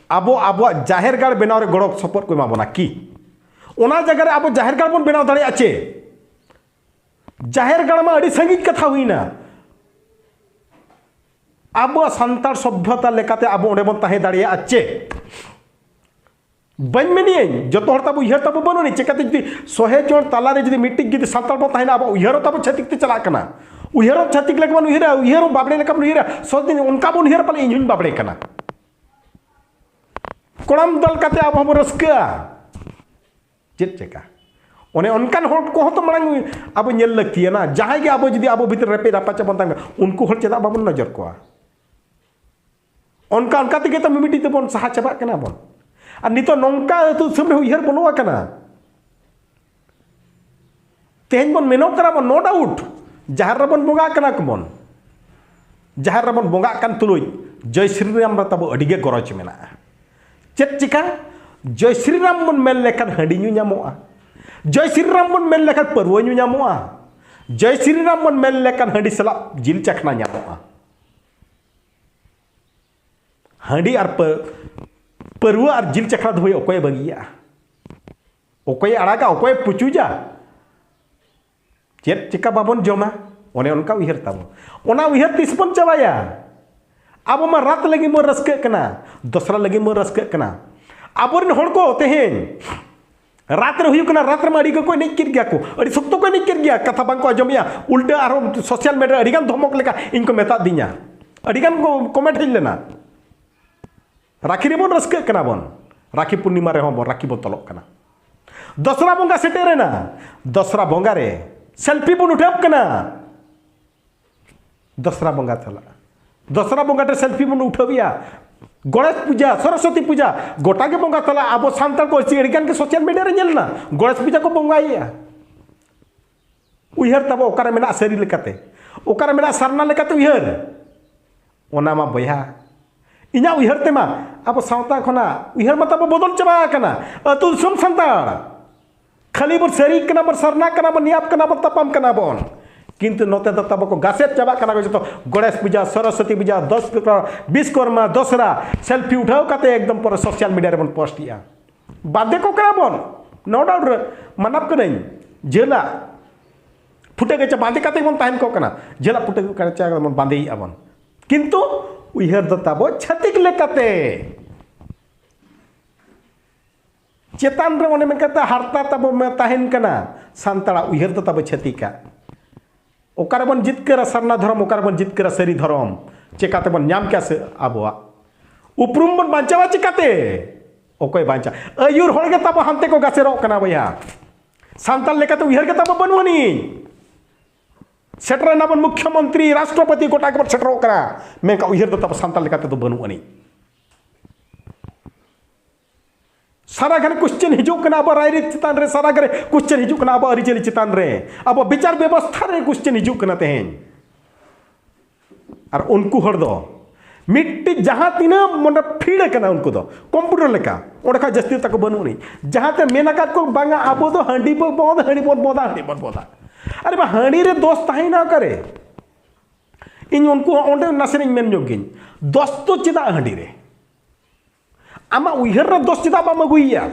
ᱟᱵᱚ ᱟᱵᱚᱣᱟᱜ ᱡᱟᱦᱮᱨ ᱜᱟᱲ ᱵᱮᱱᱟᱣ ᱨᱮ ᱜᱚᱲᱚ ᱥᱚᱯᱚᱦᱚᱫ ᱠᱚ ᱮᱢᱟ ᱵᱚᱱᱟ ᱠᱤ? ᱚᱱᱟ ᱡᱟᱭᱜᱟ ᱨᱮ ᱟᱵᱚ ᱡᱟᱦᱮᱨ ᱜᱟᱲ ᱵᱚᱱ ᱵᱮᱱᱟᱣ ᱫᱟᱲᱮᱭᱟᱜᱼᱟ ᱪᱮ? ᱡᱟᱦᱮᱨ ᱜᱟᱲ ᱢᱟ ᱟᱹᱰᱤ ᱥᱟᱺᱜᱤᱧ ᱠᱟᱛᱷᱟ ᱦᱩᱭᱱᱟ᱾ ᱟᱵᱚᱣᱟᱜ ᱥᱟᱱᱛᱟᱲ ᱥᱚᱵᱷᱭᱚᱛᱟ ᱞᱮᱠᱟᱛᱮ ᱟᱵᱚ ᱚᱸᱰᱮ ᱵᱚᱱ ᱛᱟᱦᱮᱸ ᱫᱟᱲᱮᱭᱟᱜᱼᱟ ᱪᱮ? ᱵᱟᱹᱧ ᱢᱮᱱᱮᱜᱼᱟᱹᱧ ᱡᱚᱛᱚ ᱦᱚᱲ ᱛᱟᱵᱚ ᱩᱭᱦᱟᱹᱨ ᱛᱟᱵᱚ ᱵᱟᱹᱱᱩᱜ ᱟᱹᱱᱤᱡ᱾ ᱪᱮᱠᱟᱛᱮ ᱡᱩᱫᱤ ᱥᱚᱦᱮ ᱡᱚᱱ ᱛᱟᱞᱟᱨᱮ ᱡᱩᱫᱤ ᱢᱤᱫᱴᱤᱡ ᱡᱩᱫᱤ ᱥᱟᱱᱛᱟᱲ ᱵᱚᱱ ᱛᱟᱦᱮᱱᱟ, ᱟᱵᱚ ᱩᱭᱦᱟᱹᱨ ᱦᱚᱸ ᱛᱟᱵᱚ ᱪᱷᱟᱹᱛᱤᱠ ᱛᱮ ᱪᱟᱞᱟᱜ ᱠᱟᱱᱟ᱾ ᱩᱭᱦᱟᱹᱨ ᱦᱚᱸ ᱪᱷᱟᱹᱛᱤᱠ ᱞᱮᱠᱟ ᱵᱚᱱ ᱩᱭᱦᱟᱹᱨᱟ, ᱩᱭᱦᱟᱹᱨ ᱦᱚᱸ ᱵᱟᱵᱲᱮ ᱞᱮᱠᱟ ᱵᱚᱱ ᱩᱭᱦᱟᱹᱨᱟ᱾ ᱥᱚᱛ ᱫᱤᱱ ᱚᱱᱠᱟ ᱵᱚᱱ ᱩᱭᱦᱟᱹᱨᱟ, ᱯᱟᱞᱮ ᱤᱧ ᱦᱚᱸᱧ ᱵᱟᱵᱲᱮ ᱠᱟᱱᱟ᱾ ᱠᱚᱲᱟᱢ ᱫᱟᱞ ᱠᱟᱛᱮ ᱟᱵᱚ ᱦᱚᱸᱵᱚᱱ ᱨᱟᱹᱥᱠᱟᱹᱜᱼᱟ᱾ ᱪᱮᱫ ᱪᱮᱠᱟ? ᱚᱱᱮ ᱚᱱᱠᱟᱱ ᱦᱚᱲ ᱠᱚᱦᱚᱸ ᱛᱚ ᱢᱟᱲᱟᱝ ᱟᱵᱚ ᱧᱮᱞ ᱞᱟᱹᱠᱛᱤᱭᱟᱱᱟ᱾ ᱡᱟᱦᱟᱸᱭ ᱜᱮ ᱟᱵᱚ ᱡᱩᱫᱤ ᱟᱵᱚ ᱵᱷᱤᱛᱨᱤ ᱨᱮᱯᱮᱡ ᱨᱟᱯᱟᱪᱟᱜ ᱵᱚᱱ ᱛᱟᱦᱮᱱ ᱠᱷᱟᱱ, ᱩᱱᱠᱩ ᱦᱚᱲ ᱪᱮᱫᱟᱜ ᱵᱟᱵᱚᱱ ᱱᱚᱡᱚᱨ ᱠᱚᱣᱟ? ᱚᱱᱠᱟ ᱚᱱᱠᱟ ᱛᱮᱜᱮ ᱛᱚ ᱢᱤᱢᱤᱫᱴᱤᱡ ᱫᱚᱵᱚᱱ ᱥᱟᱦᱟ ᱪᱟᱵᱟᱜ ᱠᱟᱱᱟ ᱵᱚᱱ᱾ ᱟᱨ ᱱᱤᱛᱚᱜ ᱱᱚᱝᱠᱟ ᱟᱹᱛᱩ ᱫᱤᱥᱚᱢ ᱨᱮ ᱩᱭᱦᱟᱹᱨ ᱵᱚᱞᱚ ᱟᱠᱟᱱᱟ᱾ ᱛᱮᱦᱮᱧ ᱵᱚᱱ ᱢᱮᱱᱚᱜ ᱠᱟᱱᱟ ᱵᱚᱱ, no doubt, ᱡᱟᱦᱮᱨ ᱨᱮᱵᱚᱱ ᱵᱚᱸᱜᱟᱜ ᱠᱟᱱᱟ ᱠᱚᱵᱚᱱ, ᱡᱟᱦᱮᱨ ᱨᱮᱵᱚᱱ ᱵᱚᱸᱜᱟᱜ ᱠᱟᱱ ᱛᱩᱞᱩᱡ ᱡᱚᱭ ᱥᱨᱤ ᱨᱟᱢ ᱨᱮ ᱛᱟᱵᱚ ᱟᱹᱰᱤ ᱜᱮ ᱜᱚᱨᱚᱡᱽ ᱢᱮᱱᱟᱜᱼᱟ᱾ ᱪᱮᱫ ᱪᱤᱠᱟ? ᱡᱚᱭ ᱥᱨᱤ ᱨᱟᱢ ᱵᱚᱱ ᱢᱮᱱ ᱞᱮᱠᱷᱟᱱ ᱦᱟᱺᱰᱤ ᱧᱩ ᱧᱟᱢᱚᱜᱼᱟ᱾ ᱡᱚᱭ ᱥᱨᱤ ᱨᱟᱢ ᱵᱚᱱ ᱢᱮᱱ ᱞᱮᱠᱷᱟᱱ ᱯᱟᱹᱨᱣᱟᱹ ᱧᱩ ᱧᱟᱢᱚᱜᱼᱟ᱾ ᱡᱚᱭ ᱥᱨᱤ ᱨᱟᱢ ᱵᱚᱱ ᱢᱮᱱ ᱞᱮᱠᱷᱟᱱ ᱦᱟᱺᱰᱤ ᱥᱟᱞᱟᱜ ᱡᱤᱞ ᱪᱟᱠᱷᱱᱟ ᱧᱟᱢᱚᱜᱼᱟ᱾ ᱦᱟᱺᱰᱤ ᱟᱨ ᱯᱟᱹ-, ᱯᱟᱹᱨᱣᱟᱹ ᱟᱨ ᱡᱤᱞ ᱪᱟᱠᱷᱱᱟ ᱫᱚ ᱦᱳᱭ ᱚᱠᱚᱭᱮ ᱵᱟᱹᱜᱤᱭᱟᱜᱼᱟ? ᱚᱠᱚᱭᱮ ᱟᱲᱟᱜᱟ? ᱚᱠᱚᱭᱮ ᱯᱩᱪᱩᱡᱟ? ᱪᱮᱫ ᱪᱮᱠᱟ ᱵᱟᱵᱚᱱ ᱡᱚᱢᱟ? ᱚᱱᱮ ᱚᱱᱠᱟ ᱩᱭᱦᱟᱹᱨ ᱛᱟᱵᱚ᱾ ᱚᱱᱟ ᱩᱭᱦᱟᱹᱨ ᱛᱤᱥ ᱵᱚᱱ ᱪᱟᱵᱟᱭᱟ? ᱟᱵᱚ ᱢᱟ ᱨᱟᱛ ᱞᱟᱹᱜᱤᱫ ᱵᱚᱱ ᱨᱟᱹᱥᱠᱟᱹᱜ ᱠᱟᱱᱟ, ᱫᱚᱥᱨᱟ ᱞᱟᱹᱜᱤᱫ ᱵᱚᱱ ᱨᱟᱹᱥᱠᱟᱹᱜ ᱠᱟᱱᱟ᱾ ᱟᱵᱚᱨᱮᱱ ᱦᱚᱲ ᱠᱚ ᱛᱮᱦᱮᱧ ᱨᱟᱛ ᱨᱮ ᱦᱩᱭᱩᱜ ᱠᱟᱱᱟ, ᱨᱟᱛ ᱨᱮᱢᱟ ᱟᱹᱰᱤ ᱜᱮᱠᱚ ᱮᱱᱮᱡ ᱠᱮᱫ ᱜᱮᱭᱟ ᱠᱚ, ᱟᱹᱰᱤ ᱥᱚᱠᱛᱚ ᱠᱚ ᱮᱱᱮᱡ ᱠᱮᱫ ᱜᱮᱭᱟ, ᱠᱟᱛᱷᱟ ᱵᱟᱝᱠᱚ ᱟᱸᱡᱚᱢᱮᱜᱼᱟ᱾ ᱩᱞᱴᱟᱹ ᱟᱨᱦᱚᱸ ᱥᱳᱥᱟᱞ ᱢᱤᱰᱤᱭᱟ ᱨᱮ ᱟᱹᱰᱤᱜᱟᱱ ᱫᱷᱚᱢᱚᱠ ᱞᱮᱠᱟ ᱤᱧ ᱠᱚ ᱢᱮᱛᱟᱫᱤᱧᱟ, ᱟᱹᱰᱤᱜᱟᱱ ᱠᱚ ᱠᱚᱢᱮᱱᱴ ᱦᱮᱡ ᱞᱮᱱᱟ᱾ ᱨᱟᱠᱷᱤ ᱨᱮᱵᱚᱱ ᱨᱟᱹᱥᱠᱟᱹᱜ ᱠᱟᱱᱟ ᱵᱚᱱ, ᱨᱟᱠᱷᱤ ᱯᱩᱨᱱᱤᱢᱟ ᱨᱮᱦᱚᱸ ᱵᱚᱱ ᱨᱟᱠᱷᱤ ᱵᱚᱱ ᱛᱚᱞᱚᱜ ᱠᱟᱱᱟ᱾ ᱫᱚᱥᱨᱟ ᱵᱚᱸᱜᱟ ᱥᱮᱴᱮᱨᱮᱱᱟ, ᱫᱚᱥᱨᱟ ᱵᱚᱸᱜᱟ ᱨᱮ ᱥᱮᱞᱯᱷᱤ ᱵᱚᱱ ᱩᱴᱷᱟᱹᱣ ᱠᱟᱱᱟ᱾ ᱫᱚᱥᱨᱟ ᱵᱚᱸᱜᱟ ᱪᱟᱞᱟᱜᱼᱟ, ᱫᱚᱥᱨᱟ ᱵᱚᱸᱜᱟ ᱨᱮ ᱥᱮᱞᱯᱷᱤ ᱵᱚᱱ ᱩᱴᱷᱟᱹᱣᱮᱜᱼᱟ᱾ ᱜᱚᱬᱮᱥ ᱯᱩᱡᱟ, ᱥᱚᱨᱚᱥᱚᱛᱤ ᱯᱩᱡᱟ, ᱜᱚᱴᱟ ᱜᱮ ᱵᱚᱸᱜᱟ ᱛᱟᱞᱟ᱾ ᱟᱵᱚ ᱥᱟᱱᱛᱟᱲ ᱠᱚ ᱟᱹᱰᱤ ᱜᱟᱱ ᱜᱮ ᱥᱳᱥᱟᱞ ᱢᱤᱰᱤᱭᱟ ᱨᱮ ᱧᱮᱞ ᱮᱱᱟ, ᱜᱚᱬᱮᱥ ᱯᱩᱡᱟ ᱠᱚ ᱵᱚᱸᱜᱟᱭᱮᱜᱼᱟ᱾ ᱩᱭᱦᱟᱹᱨ ᱛᱟᱵᱚ ᱚᱠᱟᱨᱮ ᱢᱮᱱᱟᱜᱼᱟ ᱥᱟᱹᱨᱤ ᱞᱮᱠᱟᱛᱮ? ᱚᱠᱟᱨᱮ ᱢᱮᱱᱟᱜᱼᱟ ᱥᱟᱨᱱᱟ ᱞᱮᱠᱟᱛᱮ ᱩᱭᱦᱟᱹᱨ? ᱚᱱᱟ ᱢᱟ ᱵᱚᱭᱦᱟ, ᱤᱧᱟᱹᱜ ᱩᱭᱦᱟᱹᱨ ᱛᱮᱢᱟ ᱟᱵᱚ ᱥᱟᱶᱛᱟ ᱠᱷᱚᱱᱟᱜ ᱩᱭᱦᱟᱹᱨ ᱢᱟ ᱛᱟᱵᱚ ᱵᱚᱫᱚᱞ ᱪᱟᱵᱟ ᱟᱠᱟᱱᱟ᱾ ᱟᱹᱛᱩ ᱫᱤᱥᱚᱢ ᱥᱟᱱᱛᱟᱲ ᱠᱷᱟᱹᱞᱤ ᱵᱚᱱ ᱥᱟᱹᱨᱤ ᱠᱟᱱᱟ ᱵᱚᱱ, ᱥᱟᱨᱱᱟ ᱠᱟᱱᱟ ᱵᱚᱱ, ᱱᱮᱭᱟᱯ ᱠᱟᱱᱟ ᱵᱚᱱ, ᱛᱟᱯᱟᱢ ᱠᱟᱱᱟ ᱵᱚᱱ᱾ ᱠᱤᱱᱛᱩ ᱱᱚᱛᱮ ᱫᱚ ᱛᱟᱵᱚ ᱠᱚ ᱜᱟᱥᱮᱛ ᱪᱟᱵᱟᱜ ᱠᱟᱱᱟ ᱠᱚ ᱡᱚᱛᱚ᱾ ᱜᱚᱬᱮᱥ ᱯᱩᱡᱟ, ᱥᱚᱨᱚᱥᱚᱛᱤ ᱯᱩᱡᱟ, ᱫᱚᱥ ᱯᱨᱚᱠᱟᱨ, ᱵᱤᱥᱠᱚᱨᱢᱟ, ᱫᱚᱥᱨᱟ, ᱥᱮᱞᱯᱷᱤ ᱩᱴᱷᱟᱹᱣ ᱠᱟᱛᱮ ᱮᱠᱫᱚᱢ ᱯᱩᱨᱟᱹ ᱥᱳᱥᱟᱞ ᱢᱤᱰᱤᱭᱟ ᱨᱮᱵᱚᱱ ᱯᱳᱥᱴ ᱮᱜᱼᱟ᱾ ᱵᱟᱸᱫᱮ ᱠᱚ ᱠᱟᱱᱟ ᱵᱚᱱ, ᱱᱳ ᱰᱟᱣᱩᱴ ᱨᱮ ᱢᱟᱱᱟᱯ ᱠᱟᱹᱱᱟᱹᱧ᱾ ᱡᱷᱟᱹᱞᱟᱜ ᱯᱷᱩᱴᱟᱹ ᱜᱟᱪᱷᱟ ᱵᱟᱸᱫᱮ ᱠᱟᱛᱮ ᱵᱚᱱ ᱛᱟᱦᱮᱱ ᱠᱚᱜ ᱠᱟᱱᱟ, ᱡᱷᱟᱹᱞᱟᱜ ᱯᱷᱩᱴᱟᱹ ᱜᱟᱪᱷᱟ ᱵᱚᱱ ᱵᱟᱸᱫᱮᱭᱮᱫᱼᱟ ᱵᱚᱱ, ᱠᱤᱱᱛᱩ ᱩᱭᱦᱟᱹᱨ ᱫᱚ ᱛᱟᱵᱚ ᱪᱷᱟᱹᱛᱤᱠ ᱞᱮᱠᱟᱛᱮ᱾ ᱪᱮᱛᱟᱱ ᱨᱮ ᱚᱱᱮ ᱢᱮᱱ ᱠᱟᱛᱮ ᱦᱟᱨᱛᱟ ᱛᱟᱵᱚ ᱢᱮ ᱛᱟᱦᱮᱱ ᱠᱟᱱᱟ, ᱥᱟᱱᱛᱟᱲᱟᱜ ᱩᱭᱦᱟᱹᱨ ᱫᱚ ᱛᱟᱵᱚ ᱪᱷᱟᱹᱛᱤᱠᱟᱜ᱾ ᱚᱠᱟᱨᱮᱵᱚᱱ ᱡᱤᱛᱠᱟᱹᱨᱟ ᱥᱟᱨᱱᱟ ᱫᱷᱚᱨᱚᱢ, ᱚᱠᱟᱨᱮᱵᱚᱱ ᱡᱤᱛᱠᱟᱹᱨᱟ ᱥᱟᱹᱨᱤ ᱫᱷᱚᱨᱚᱢ? ᱪᱮᱠᱟᱛᱮᱵᱚᱱ ᱧᱟᱢ ᱠᱮᱭᱟ ᱥᱮ ᱟᱵᱚᱣᱟᱜ ᱩᱯᱨᱩᱢ ᱵᱚᱱ ᱵᱟᱧᱪᱟᱣᱟ? ᱪᱮᱠᱟᱛᱮ? ᱚᱠᱚᱭ ᱵᱟᱧᱪᱟᱣ? ᱟᱹᱭᱩᱨ ᱦᱚᱲ ᱜᱮ ᱛᱟᱵᱚ ᱦᱟᱱᱛᱮ ᱠᱚ ᱜᱟᱥᱮᱨᱚᱜ ᱠᱟᱱᱟ ᱵᱚᱭᱦᱟ᱾ ᱥᱟᱱᱛᱟᱲ ᱞᱮᱠᱟᱛᱮ ᱩᱭᱦᱟᱹᱨ ᱜᱮ ᱛᱟᱵᱚ ᱵᱟᱹᱱᱩᱜ ᱟᱹᱱᱤᱡ᱾ ᱥᱮᱴᱮᱨ ᱮᱱᱟ ᱵᱚᱱ ᱢᱩᱠᱷᱭᱚᱢᱚᱱᱛᱨᱤ, ᱨᱟᱥᱴᱨᱚᱯᱚᱛᱤ, ᱜᱚᱴᱟ ᱜᱮᱵᱚᱱ ᱥᱮᱴᱮᱨᱚᱜ ᱠᱟᱱᱟ, ᱢᱮᱱᱠᱷᱟᱱ ᱩᱭᱦᱟᱹᱨ ᱫᱚ ᱛᱟᱵᱚ ᱥᱟᱱᱛᱟᱲ ᱞᱮᱠᱟᱛᱮ ᱫᱚ ᱵᱟᱹᱱᱩᱜ ᱟᱹᱱᱤᱡ᱾ ᱥᱟᱨᱟ ᱜᱷᱟᱱᱮ ᱠᱚᱥᱪᱮᱱ ᱦᱤᱡᱩᱜ ᱠᱟᱱᱟ ᱟᱵᱚ ᱨᱟᱭᱨᱤᱛ ᱪᱮᱛᱟᱱ ᱨᱮ, ᱥᱟᱨᱟ ᱜᱷᱟᱱᱮ ᱠᱚᱥᱪᱮᱱ ᱦᱤᱡᱩᱜ ᱠᱟᱱᱟ ᱟᱵᱚ ᱟᱹᱨᱤᱪᱟᱹᱞᱤ ᱪᱮᱛᱟᱱ ᱨᱮ, ᱟᱵᱚ ᱵᱤᱪᱟᱨ ᱵᱮᱵᱚᱥᱛᱷᱟ ᱨᱮ ᱠᱚᱥᱪᱮᱱ ᱦᱤᱡᱩᱜ ᱠᱟᱱᱟ ᱛᱮᱦᱮᱧ᱾ ᱟᱨ ᱩᱱᱠᱩ ᱦᱚᱲ ᱫᱚ ᱢᱤᱫᱴᱤᱡ ᱡᱟᱦᱟᱸ ᱛᱤᱱᱟᱹᱜ ᱢᱚᱱᱮ ᱯᱷᱤᱲ ᱟᱠᱟᱱᱟ, ᱩᱱᱠᱩ ᱫᱚ ᱠᱚᱢᱯᱤᱭᱩᱴᱟᱨ ᱞᱮᱠᱟ, ᱚᱸᱰᱮ ᱠᱷᱚᱱ ᱡᱟᱹᱥᱛᱤ ᱛᱟᱠᱚ ᱵᱟᱹᱱᱩᱜ ᱟᱹᱱᱤᱡ᱾ ᱡᱟᱦᱟᱸ ᱛᱮ ᱢᱮᱱ ᱟᱠᱟᱫ ᱠᱚ, ᱵᱟᱝᱟ, ᱟᱵᱚ ᱫᱚ ᱦᱟᱺᱰᱤ ᱵᱚ ᱵᱚᱸᱫᱟ, ᱦᱟᱺᱰᱤ ᱵᱚᱱ ᱵᱚᱸᱫᱟ, ᱦᱟᱺᱰᱤ ᱵᱚᱱ ᱵᱚᱸᱫᱟ᱾ ᱟᱨᱮ ᱵᱟ, ᱦᱟᱺᱰᱤ ᱨᱮ ᱫᱚᱥ ᱛᱟᱦᱮᱸᱭᱮᱱᱟ ᱚᱠᱟᱨᱮ? ᱤᱧ ᱩᱱᱠᱩ ᱦᱚᱸ ᱚᱸᱰᱮ ᱱᱟᱥᱮᱱᱟᱜ ᱤᱧ ᱢᱮᱱ ᱧᱚᱜ ᱜᱤᱧ, ᱫᱚᱥ ᱫᱚ ᱪᱮᱫᱟᱜ ᱦᱟᱺᱰᱤ ᱨᱮ? ᱟᱢᱟᱜ ᱩᱭᱦᱟᱹᱨ ᱨᱮ ᱫᱚᱥ ᱪᱮᱫᱟᱜ ᱵᱟᱢ ᱟᱹᱜᱩᱭᱮᱭᱟ?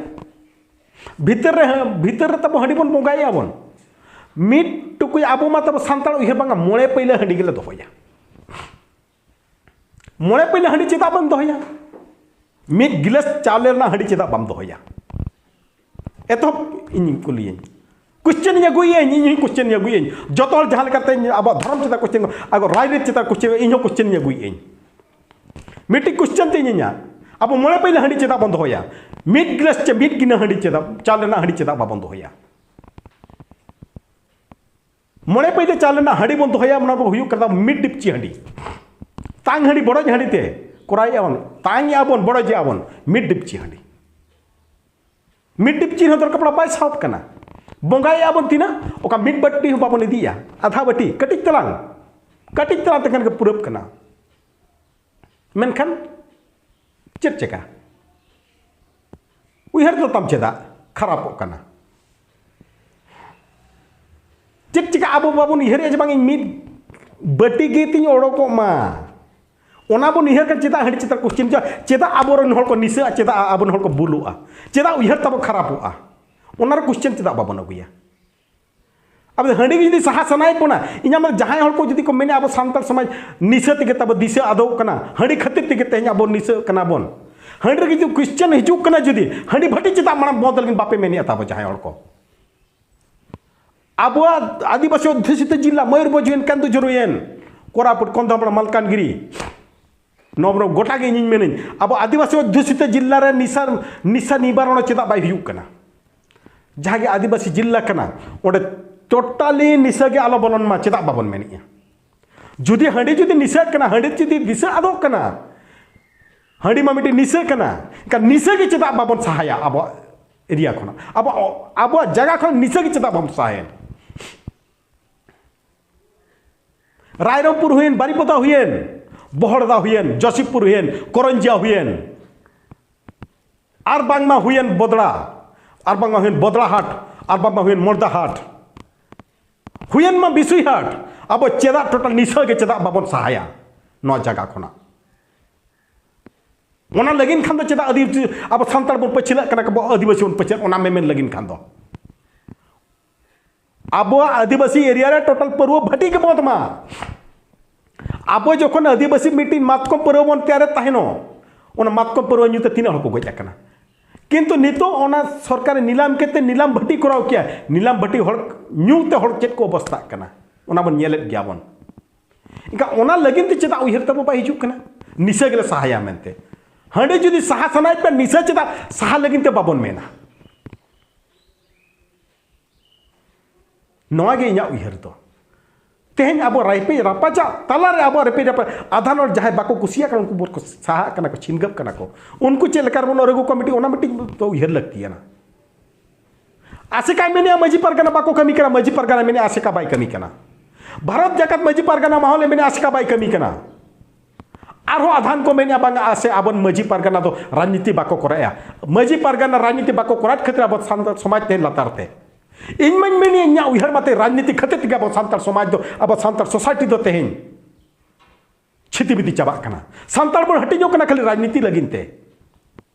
ᱵᱷᱤᱛᱟᱹᱨ ᱨᱮ, ᱵᱷᱤᱛᱟᱹᱨ ᱨᱮ ᱛᱟᱵᱚ ᱦᱟᱺᱰᱤ ᱵᱚᱱ ᱵᱚᱸᱜᱟᱭᱮᱭᱟ ᱵᱚᱱ᱾ ᱢᱤᱫ ᱴᱩᱠᱩᱡ ᱟᱵᱚ ᱢᱟ ᱛᱟᱵᱚ ᱥᱟᱱᱛᱟᱲ ᱩᱭᱦᱟᱹᱨ ᱵᱟᱝᱟ, ᱢᱚᱬᱮ ᱯᱟᱹᱭᱞᱟᱹ ᱦᱟᱺᱰᱤ ᱜᱮᱞᱮ ᱫᱚᱦᱚᱭᱟ᱾ ᱢᱚᱬᱮ ᱯᱟᱹᱭᱞᱟᱹ ᱦᱟᱺᱰᱤ ᱪᱮᱫᱟᱜ ᱵᱟᱢ ᱫᱚᱦᱚᱭᱟ? ᱢᱤᱫ ᱜᱤᱞᱟᱹᱥ ᱪᱟᱣᱞᱮ ᱨᱮᱱᱟᱜ ᱦᱟᱺᱰᱤ ᱪᱮᱫᱟᱜ ᱵᱟᱢ ᱫᱚᱦᱚᱭᱟ? ᱮᱛᱚᱦᱚᱵ ᱤᱧ ᱠᱩᱞᱤᱭᱟᱹᱧ, ᱠᱚᱥᱪᱮᱱ ᱤᱧ ᱟᱹᱜᱩᱭᱟᱹᱧ, ᱤᱧ ᱦᱚᱸ ᱠᱚᱥᱪᱮᱱ ᱤᱧ ᱟᱹᱜᱩᱭᱟᱹᱧ᱾ ᱡᱚᱛᱚ ᱦᱚᱲ ᱡᱟᱦᱟᱸ ᱞᱮᱠᱟᱛᱮ ᱟᱵᱚᱣᱟᱜ ᱫᱷᱚᱨᱚᱢ ᱪᱮᱛᱟᱱ ᱠᱚᱥᱪᱮᱱ, ᱟᱵᱚ ᱨᱟᱡᱽᱱᱤᱛᱤ ᱪᱮᱛᱟᱱ ᱠᱚᱥᱪᱮᱱ, ᱤᱧ ᱦᱚᱸ ᱠᱚᱥᱪᱮᱱ ᱤᱧ ᱟᱹᱜᱩᱭᱟᱹᱧ᱾ ᱢᱤᱫᱴᱤᱡ ᱠᱚᱥᱪᱮᱱ ᱛᱤᱧ ᱤᱧᱟᱹᱜ, ᱟᱵᱚ ᱢᱚᱬᱮ ᱯᱟᱹᱭᱞᱟᱹ ᱦᱟᱺᱰᱤ ᱪᱮᱫᱟᱜ ᱵᱚᱱ ᱫᱚᱦᱚᱭᱟ? ᱢᱤᱫ ᱜᱤᱞᱟᱹᱥ ᱪᱮ ᱢᱤᱫ ᱜᱤᱱᱟᱹ ᱦᱟᱺᱰᱤ ᱪᱮᱫᱟᱜ, ᱪᱟᱣᱞᱮ ᱨᱮᱱᱟᱜ ᱦᱟᱺᱰᱤ ᱪᱮᱫᱟᱜ ᱵᱟᱵᱚᱱ ᱫᱚᱦᱚᱭᱟ? ᱢᱚᱬᱮ ᱯᱟᱹᱭᱞᱟᱹ ᱪᱟᱣᱞᱮ ᱨᱮᱱᱟᱜ ᱦᱟᱺᱰᱤ ᱵᱚᱱ ᱫᱚᱦᱚᱭᱟ, ᱚᱱᱟ ᱫᱚ ᱦᱩᱭᱩᱜ ᱠᱟᱱᱟ ᱢᱤᱫ ᱰᱤᱯᱪᱤ ᱦᱟᱺᱰᱤ᱾ ᱛᱟᱝ ᱦᱟᱺᱰᱤ, ᱵᱚᱰᱚᱡ ᱦᱟᱺᱰᱤ ᱛᱮ ᱠᱚᱨᱟᱣᱮᱫᱼᱟ ᱵᱚᱱ, ᱛᱟᱝ ᱮᱫᱼᱟ ᱵᱚᱱ, ᱵᱚᱰᱚᱡᱮᱫᱼᱟ ᱵᱚᱱ, ᱢᱤᱫ ᱰᱤᱯᱪᱤ ᱦᱟᱺᱰᱤ᱾ ᱢᱤᱫ ᱰᱤᱯᱪᱤ ᱦᱚᱸ ᱫᱚᱨᱠᱟᱨ ᱯᱟᱲᱟ ᱵᱟᱭ ᱥᱟᱦᱚᱵ ᱠᱟᱱᱟ᱾ ᱵᱚᱸᱜᱟᱭᱮᱫᱼᱟ ᱵᱚᱱ ᱛᱤᱱᱟᱹᱜ? ᱚᱠᱟ ᱢᱤᱫ ᱵᱟᱹᱴᱤ ᱦᱚᱸ ᱵᱟᱵᱚᱱ ᱤᱫᱤᱭᱟ, ᱟᱫᱷᱟ ᱵᱟᱹᱴᱤ, ᱠᱟᱹᱴᱤᱡ ᱛᱟᱞᱟᱝ, ᱠᱟᱹᱴᱤᱡ ᱛᱟᱞᱟᱝ ᱛᱮᱠᱷᱟᱱ ᱜᱮ ᱯᱩᱨᱟᱹᱜ ᱠᱟᱱᱟ᱾ ᱢᱮᱱᱠᱷᱟᱱ ᱪᱮᱫ ᱪᱮᱠᱟ? ᱩᱭᱦᱟᱹᱨ ᱫᱚ ᱛᱟᱢ ᱪᱮᱫᱟᱜ ᱠᱷᱟᱨᱟᱯᱚᱜ ᱠᱟᱱᱟ? ᱪᱮᱫ ᱪᱤᱠᱟ ᱟᱵᱚ ᱵᱟᱵᱚᱱ ᱩᱭᱦᱟᱹᱨᱮᱜᱼᱟ ᱡᱮ ᱵᱟᱝ ᱤᱧ ᱢᱤᱫ ᱵᱟᱹᱴᱤ ᱜᱮ ᱛᱤᱧ ᱚᱰᱚᱠᱚᱜ ᱢᱟ? ᱚᱱᱟ ᱵᱚᱱ ᱩᱭᱦᱟᱹᱨ ᱠᱷᱟᱱ ᱪᱮᱫᱟᱜ ᱦᱟᱺᱰᱤ ᱪᱮᱛᱟᱱ ᱠᱚᱥᱪᱮᱱ ᱦᱤᱡᱩᱜᱼᱟ? ᱪᱮᱫᱟᱜ ᱟᱵᱚᱨᱮᱱ ᱦᱚᱲ ᱠᱚ ᱱᱤᱥᱟᱹᱜᱼᱟ? ᱪᱮᱫᱟᱜ ᱟᱵᱚᱨᱮᱱ ᱦᱚᱲ ᱠᱚ ᱵᱩᱞᱩᱜᱼᱟ? ᱪᱮᱫᱟᱜ ᱩᱭᱦᱟᱹᱨ ᱛᱟᱵᱚ ᱠᱷᱟᱨᱟᱯᱚᱜᱼᱟ? ᱚᱱᱟ ᱨᱮ ᱠᱚᱥᱪᱮᱱ ᱪᱮᱫᱟᱜ ᱵᱟᱵᱚᱱ ᱟᱹᱜᱩᱭᱟ? ᱟᱵᱚ ᱫᱚ ᱦᱟᱺᱰᱤ ᱜᱮ ᱡᱩᱫᱤ ᱥᱟᱦᱟ ᱥᱟᱱᱟᱭᱮᱫ ᱵᱚᱱᱟ, ᱤᱧᱟᱹᱜ ᱢᱟᱱᱮ ᱡᱟᱦᱟᱸᱭ ᱦᱚᱲ ᱠᱚ ᱡᱩᱫᱤ ᱠᱚ ᱢᱮᱱᱟ ᱟᱵᱚ ᱥᱟᱱᱛᱟᱲ ᱥᱚᱢᱟᱡᱽ ᱱᱤᱥᱟᱹ ᱛᱮᱜᱮ ᱛᱟᱵᱚ ᱫᱤᱥᱟᱹ ᱟᱫᱚᱜ ᱠᱟᱱᱟ, ᱦᱟᱺᱰᱤ ᱠᱷᱟᱹᱛᱤᱨ ᱛᱮᱜᱮ ᱛᱮᱦᱮᱧ ᱟᱵᱚ ᱱᱤᱥᱟᱹᱜ ᱠᱟᱱᱟ ᱵᱚᱱ, ᱦᱟᱺᱰᱤ ᱨᱮ ᱡᱩᱫᱤ ᱠᱚᱥᱪᱮᱱ ᱦᱤᱡᱩᱜ ᱠᱟᱱᱟ, ᱡᱩᱫᱤ ᱦᱟᱺᱰᱤ ᱵᱷᱟᱹᱴᱤ ᱪᱮᱫᱟᱜ ᱢᱟᱲᱟᱝ ᱵᱚᱱᱫ ᱞᱟᱹᱜᱤᱫ ᱵᱟᱯᱮ ᱢᱮᱱᱮᱫᱼᱟ ᱛᱟᱵᱚ ᱡᱟᱦᱟᱸᱭ ᱦᱚᱲ ᱠᱚ? ᱟᱵᱚᱣᱟᱜ ᱟᱹᱫᱤᱵᱟᱹᱥᱤ ᱚᱫᱽᱫᱷᱩᱥᱤᱛ ᱡᱤᱞᱟ ᱢᱚᱭᱩᱨᱵᱷᱚᱸᱡᱽ ᱦᱩᱭᱮᱱ, ᱠᱮᱱᱫᱩᱡᱷᱚᱨ ᱦᱩᱭᱮᱱ, ᱠᱳᱨᱟᱯᱩᱴ, ᱠᱚᱱᱫᱷᱚᱢᱟᱲᱟ, ᱢᱟᱞᱠᱟᱱᱜᱤᱨᱤ, ᱱᱚᱣᱟ ᱵᱚᱨᱚ ᱜᱚᱴᱟ ᱜᱮ ᱤᱧᱤᱧ ᱢᱮᱱᱟᱹᱧ, ᱟᱵᱚ ᱟᱹᱫᱤᱵᱟᱹᱥᱤ ᱚᱫᱽᱫᱷᱩᱥᱤᱛ ᱡᱤᱞᱟ ᱨᱮ ᱱᱤᱥᱟ, ᱱᱤᱥᱟ ᱱᱤᱵᱟᱨᱚᱱ ᱪᱮᱫᱟᱜ ᱵᱟᱭ ᱦᱩᱭᱩᱜ ᱠᱟᱱᱟ? ᱡᱟᱦᱟᱸ ᱜᱮ ᱟᱹᱫᱤᱵᱟᱹᱥᱤ ᱡᱤᱞᱟ ᱠᱟᱱᱟ, ᱚᱸᱰᱮ ᱴᱳᱴᱟᱞᱤ ᱱᱤᱥᱟᱹ ᱜᱮ ᱟᱞᱚ ᱵᱚᱞᱚᱱ ᱢᱟ, ᱪᱮᱫᱟᱜ ᱵᱟᱵᱚᱱ ᱢᱮᱱᱮᱫᱼᱟ? ᱡᱩᱫᱤ ᱦᱟᱺᱰᱤ ᱡᱩᱫᱤ ᱱᱤᱥᱟᱹᱜ ᱠᱟᱱᱟ, ᱦᱟᱺᱰᱤ ᱡᱩᱫᱤ ᱫᱤᱥᱟᱹ ᱟᱫᱚᱜ ᱠᱟᱱᱟ, ᱦᱟᱺᱰᱤ ᱢᱟ ᱢᱤᱫᱴᱤᱡ ᱱᱤᱥᱟᱹ ᱠᱟᱱᱟ, ᱮᱱᱠᱷᱟᱱ ᱱᱤᱥᱟᱹ ᱜᱮ ᱪᱮᱫᱟᱜ ᱵᱟᱵᱚᱱ ᱥᱟᱦᱟᱭᱟ ᱟᱵᱚᱣᱟᱜ ᱮᱨᱤᱭᱟ ᱠᱷᱚᱱᱟᱜ, ᱟᱵᱚᱣᱟᱜ, ᱟᱵᱚᱣᱟᱜ ᱡᱟᱭᱜᱟ ᱠᱷᱚᱱ ᱱᱤᱥᱟᱹ ᱜᱮ ᱪᱮᱫᱟᱜ ᱵᱟᱵᱚᱱ ᱥᱟᱦᱟᱭᱟ? ᱨᱟᱭᱨᱚᱝᱯᱩᱨ ᱦᱩᱭᱮᱱ, ᱵᱟᱨᱤᱯᱚᱫᱟ ᱦᱩᱭᱮᱱ, ᱵᱚᱦᱚᱲᱫᱟ ᱦᱩᱭᱮᱱ, ᱡᱚᱥᱤᱯᱩᱨ ᱦᱩᱭᱮᱱ, ᱠᱚᱨᱚᱧᱡᱤᱭᱟ ᱦᱩᱭᱮᱱ, ᱟᱨ ᱵᱟᱝᱢᱟ ᱦᱩᱭᱮᱱ ᱵᱚᱫᱲᱟ, ᱟᱨ ᱵᱟᱝᱢᱟ ᱦᱩᱭᱮᱱ ᱵᱚᱫᱲᱟ ᱦᱟᱴ, ᱟᱨ ᱵᱟᱝᱢᱟ ᱦᱩᱭᱮᱱ ᱢᱚᱲᱫᱟ ᱦᱟᱴ, ᱦᱩᱭᱮᱱ ᱢᱟ ᱵᱤᱥᱩᱭ ᱦᱟᱴ, ᱟᱵᱚ ᱪᱮᱫᱟᱜ ᱴᱳᱴᱟᱞ ᱱᱤᱥᱟᱹ ᱜᱮ ᱪᱮᱫᱟᱜ ᱵᱟᱵᱚᱱ ᱥᱟᱦᱟᱭᱟ ᱱᱚᱣᱟ ᱡᱟᱭᱜᱟ ᱠᱷᱚᱱᱟᱜ? ᱚᱱᱟ ᱞᱟᱹᱜᱤᱫ ᱠᱷᱟᱱ ᱫᱚ ᱪᱮᱫᱟᱜ ᱟᱹᱫᱤ-, ᱟᱵᱚ ᱥᱟᱱᱛᱟᱲ ᱵᱚᱱ ᱯᱟᱹᱪᱷᱞᱟᱹᱜ ᱠᱟᱱᱟ, ᱟᱵᱚ ᱟᱹᱫᱤᱵᱟᱹᱥᱤ ᱵᱚᱱ ᱯᱟᱹᱪᱷᱞᱟᱹᱜ, ᱚᱱᱟ ᱢᱮᱢᱮᱱ ᱞᱟᱹᱜᱤᱫ ᱠᱷᱟᱱ ᱫᱚ ᱟᱵᱚᱣᱟᱜ ᱟᱹᱫᱤᱵᱟᱹᱥᱤ ᱮᱨᱤᱭᱟ ᱨᱮ ᱴᱳᱴᱟᱞ ᱯᱟᱹᱨᱣᱟᱹ ᱵᱷᱟᱹᱴᱤ ᱜᱮ ᱵᱚᱱᱫ ᱢᱟ᱾ ᱟᱵᱚ ᱡᱚᱠᱷᱚᱱ ᱟᱹᱫᱤᱵᱟᱹᱥᱤ ᱢᱤᱫᱴᱤᱡ ᱢᱟᱛᱠᱚᱢ ᱯᱟᱹᱨᱣᱟᱹ ᱵᱚᱱ ᱛᱮᱭᱟᱨᱮᱫ ᱛᱟᱦᱮᱱᱚᱜ, ᱚᱱᱟ ᱢᱟᱛᱠᱚᱢ ᱯᱟᱹᱨᱣᱟᱹ ᱧᱩ ᱛᱮ ᱛᱤᱱᱟᱹᱜ ᱦᱚᱲ ᱠᱚ ᱜᱚᱡ ᱟᱠᱟᱱᱟ? ᱠᱤᱱᱛᱩ ᱱᱤᱛᱚᱜ ᱚᱱᱟ ᱥᱚᱨᱠᱟᱨᱮ ᱱᱤᱞᱟᱢ ᱠᱮᱫ ᱛᱮ ᱱᱤᱞᱟᱢ ᱵᱷᱟᱹᱴᱤ ᱠᱚᱨᱟᱣ ᱠᱮᱭᱟ, ᱱᱤᱞᱟᱢ ᱵᱷᱟᱹᱴᱤ ᱦᱚᱲ ᱧᱩ ᱛᱮ ᱦᱚᱲ ᱪᱮᱫ ᱠᱚ ᱚᱵᱚᱥᱛᱟᱜ ᱠᱟᱱᱟ, ᱚᱱᱟ ᱵᱚᱱ ᱧᱮᱞᱮᱫ ᱜᱮᱭᱟ ᱵᱚᱱ᱾ ᱮᱱᱠᱷᱟᱱ ᱚᱱᱟ ᱞᱟᱹᱜᱤᱫ ᱛᱮ ᱪᱮᱫᱟᱜ ᱩᱭᱦᱟᱹᱨ ᱛᱟᱵᱚ ᱵᱟᱭ ᱦᱤᱡᱩᱜ ᱠᱟᱱᱟ? ᱱᱤᱥᱟᱹ ᱜᱮᱞᱮ ᱥᱟᱦᱟᱭᱟ ᱢᱮᱱᱛᱮ᱾ ᱦᱟᱺᱰᱤ ᱡᱩᱫᱤ ᱥᱟᱦᱟ ᱥᱟᱱᱟᱭᱮᱫ ᱯᱮ, ᱱᱤᱥᱟᱹ ᱪᱮᱫᱟᱜ ᱥᱟᱦᱟ ᱞᱟᱹᱜᱤᱫ ᱛᱮ ᱵᱟᱵᱚᱱ ᱢᱮᱱᱟ? ᱱᱚᱣᱟ ᱜᱮ ᱤᱧᱟᱹᱜ ᱩᱭᱦᱟᱹᱨ ᱫᱚ᱾ ᱛᱮᱦᱮᱧ ᱟᱵᱚ ᱨᱟᱭᱯᱮᱡ ᱨᱟᱯᱟᱪᱟᱜ ᱛᱟᱞᱟᱨᱮ ᱟᱵᱚᱣᱟᱜ ᱨᱮᱯᱮᱡ ᱨᱟᱯᱟᱪ, ᱟᱫᱷᱟᱱ ᱦᱚᱲ ᱡᱟᱦᱟᱸᱭ ᱵᱟᱠᱚ ᱠᱩᱥᱤᱭᱟᱜ ᱠᱟᱱᱟ, ᱩᱱᱠᱩ ᱵᱚᱨ ᱠᱚ ᱥᱟᱦᱟᱜ ᱠᱟᱱᱟ ᱠᱚ, ᱪᱷᱤᱱᱜᱟᱹᱯ ᱠᱟᱱᱟ ᱠᱚ, ᱩᱱᱠᱩ ᱪᱮᱫ ᱞᱮᱠᱟ ᱨᱮᱵᱚᱱ ᱟᱹᱨᱩ ᱠᱚᱣᱟ, ᱢᱤᱫᱴᱤᱡ, ᱚᱱᱟ ᱢᱤᱫᱴᱤᱡ ᱫᱚ ᱩᱭᱦᱟᱹᱨ ᱞᱟᱹᱠᱛᱤᱭᱟᱱᱟ᱾ ᱟᱥᱮᱠᱟᱭ ᱢᱮᱱᱮᱜᱼᱟ ᱢᱟᱹᱡᱷᱤ ᱯᱟᱨᱜᱟᱱᱟ ᱵᱟᱠᱚ ᱠᱟᱹᱢᱤ ᱠᱟᱱᱟ, ᱢᱟᱹᱡᱷᱤ ᱯᱟᱨᱜᱟᱱᱟ ᱢᱮᱱᱮᱜᱼᱟ ᱟᱥᱮᱠᱟ ᱵᱟᱭ ᱠᱟᱹᱢᱤ ᱠᱟᱱᱟ᱾ ᱵᱷᱟᱨᱚᱛ ᱡᱟᱠᱟᱛ ᱢᱟᱹᱡᱷᱤ ᱯᱟᱨᱜᱟᱱᱟ ᱢᱟᱦᱚᱞᱮ ᱢᱮᱱᱮᱜᱼᱟ ᱟᱥᱮᱠᱟ ᱵᱟᱭ ᱠᱟᱹᱢᱤ ᱠᱟᱱᱟ᱾ ᱟᱨᱦᱚᱸ ᱟᱫᱷᱟᱱ ᱠᱚ ᱢᱮᱱᱮᱜᱼᱟ ᱵᱟᱝ ᱟᱥᱮ ᱟᱵᱚᱱ ᱢᱟᱹᱡᱷᱤ ᱯᱟᱨᱜᱟᱱᱟ ᱫᱚ ᱨᱟᱡᱽᱱᱤᱛᱤ ᱵᱟᱠᱚ ᱠᱚᱨᱟᱣᱮᱜᱼᱟ᱾ ᱢᱟᱹᱡᱷᱤ ᱯᱟᱨᱜᱟᱱᱟ ᱨᱟᱡᱽᱱᱤᱛᱤ ᱵᱟᱠᱚ ᱠᱚᱨᱟᱣᱮᱫ ᱠᱷᱟᱹᱛᱤᱨ ᱟᱵᱚ ᱥᱟᱱᱛᱟᱲ ᱥᱚᱢᱟᱡᱽ ᱛᱮᱦᱮᱧ ᱞᱟᱛᱟᱨ ᱛᱮ᱾ ᱤᱧ ᱢᱟᱧ ᱢᱮᱱᱮᱫ, ᱤᱧᱟᱹᱜ ᱩᱭᱦᱟᱹᱨ ᱢᱟᱛᱮ ᱨᱟᱡᱽᱱᱤᱛᱤ ᱠᱷᱟᱹᱛᱤᱨ ᱛᱮᱜᱮ ᱟᱵᱚ ᱥᱟᱱᱛᱟᱲ ᱥᱚᱢᱟᱡᱽ ᱫᱚ, ᱟᱵᱚ ᱥᱟᱱᱛᱟᱲ ᱥᱳᱥᱟᱭᱴᱤ ᱫᱚ ᱛᱮᱦᱮᱧ ᱪᱷᱤᱛᱤᱵᱤᱛᱤ ᱪᱟᱵᱟᱜ ᱠᱟᱱᱟ᱾ ᱥᱟᱱᱛᱟᱲ ᱵᱚᱱ ᱦᱟᱹᱴᱤᱧᱚᱜ ᱠᱟᱱᱟ ᱠᱷᱟᱹᱞᱤ ᱨᱟᱡᱽᱱᱤᱛᱤ ᱞᱟᱹᱜᱤᱫ ᱛᱮ᱾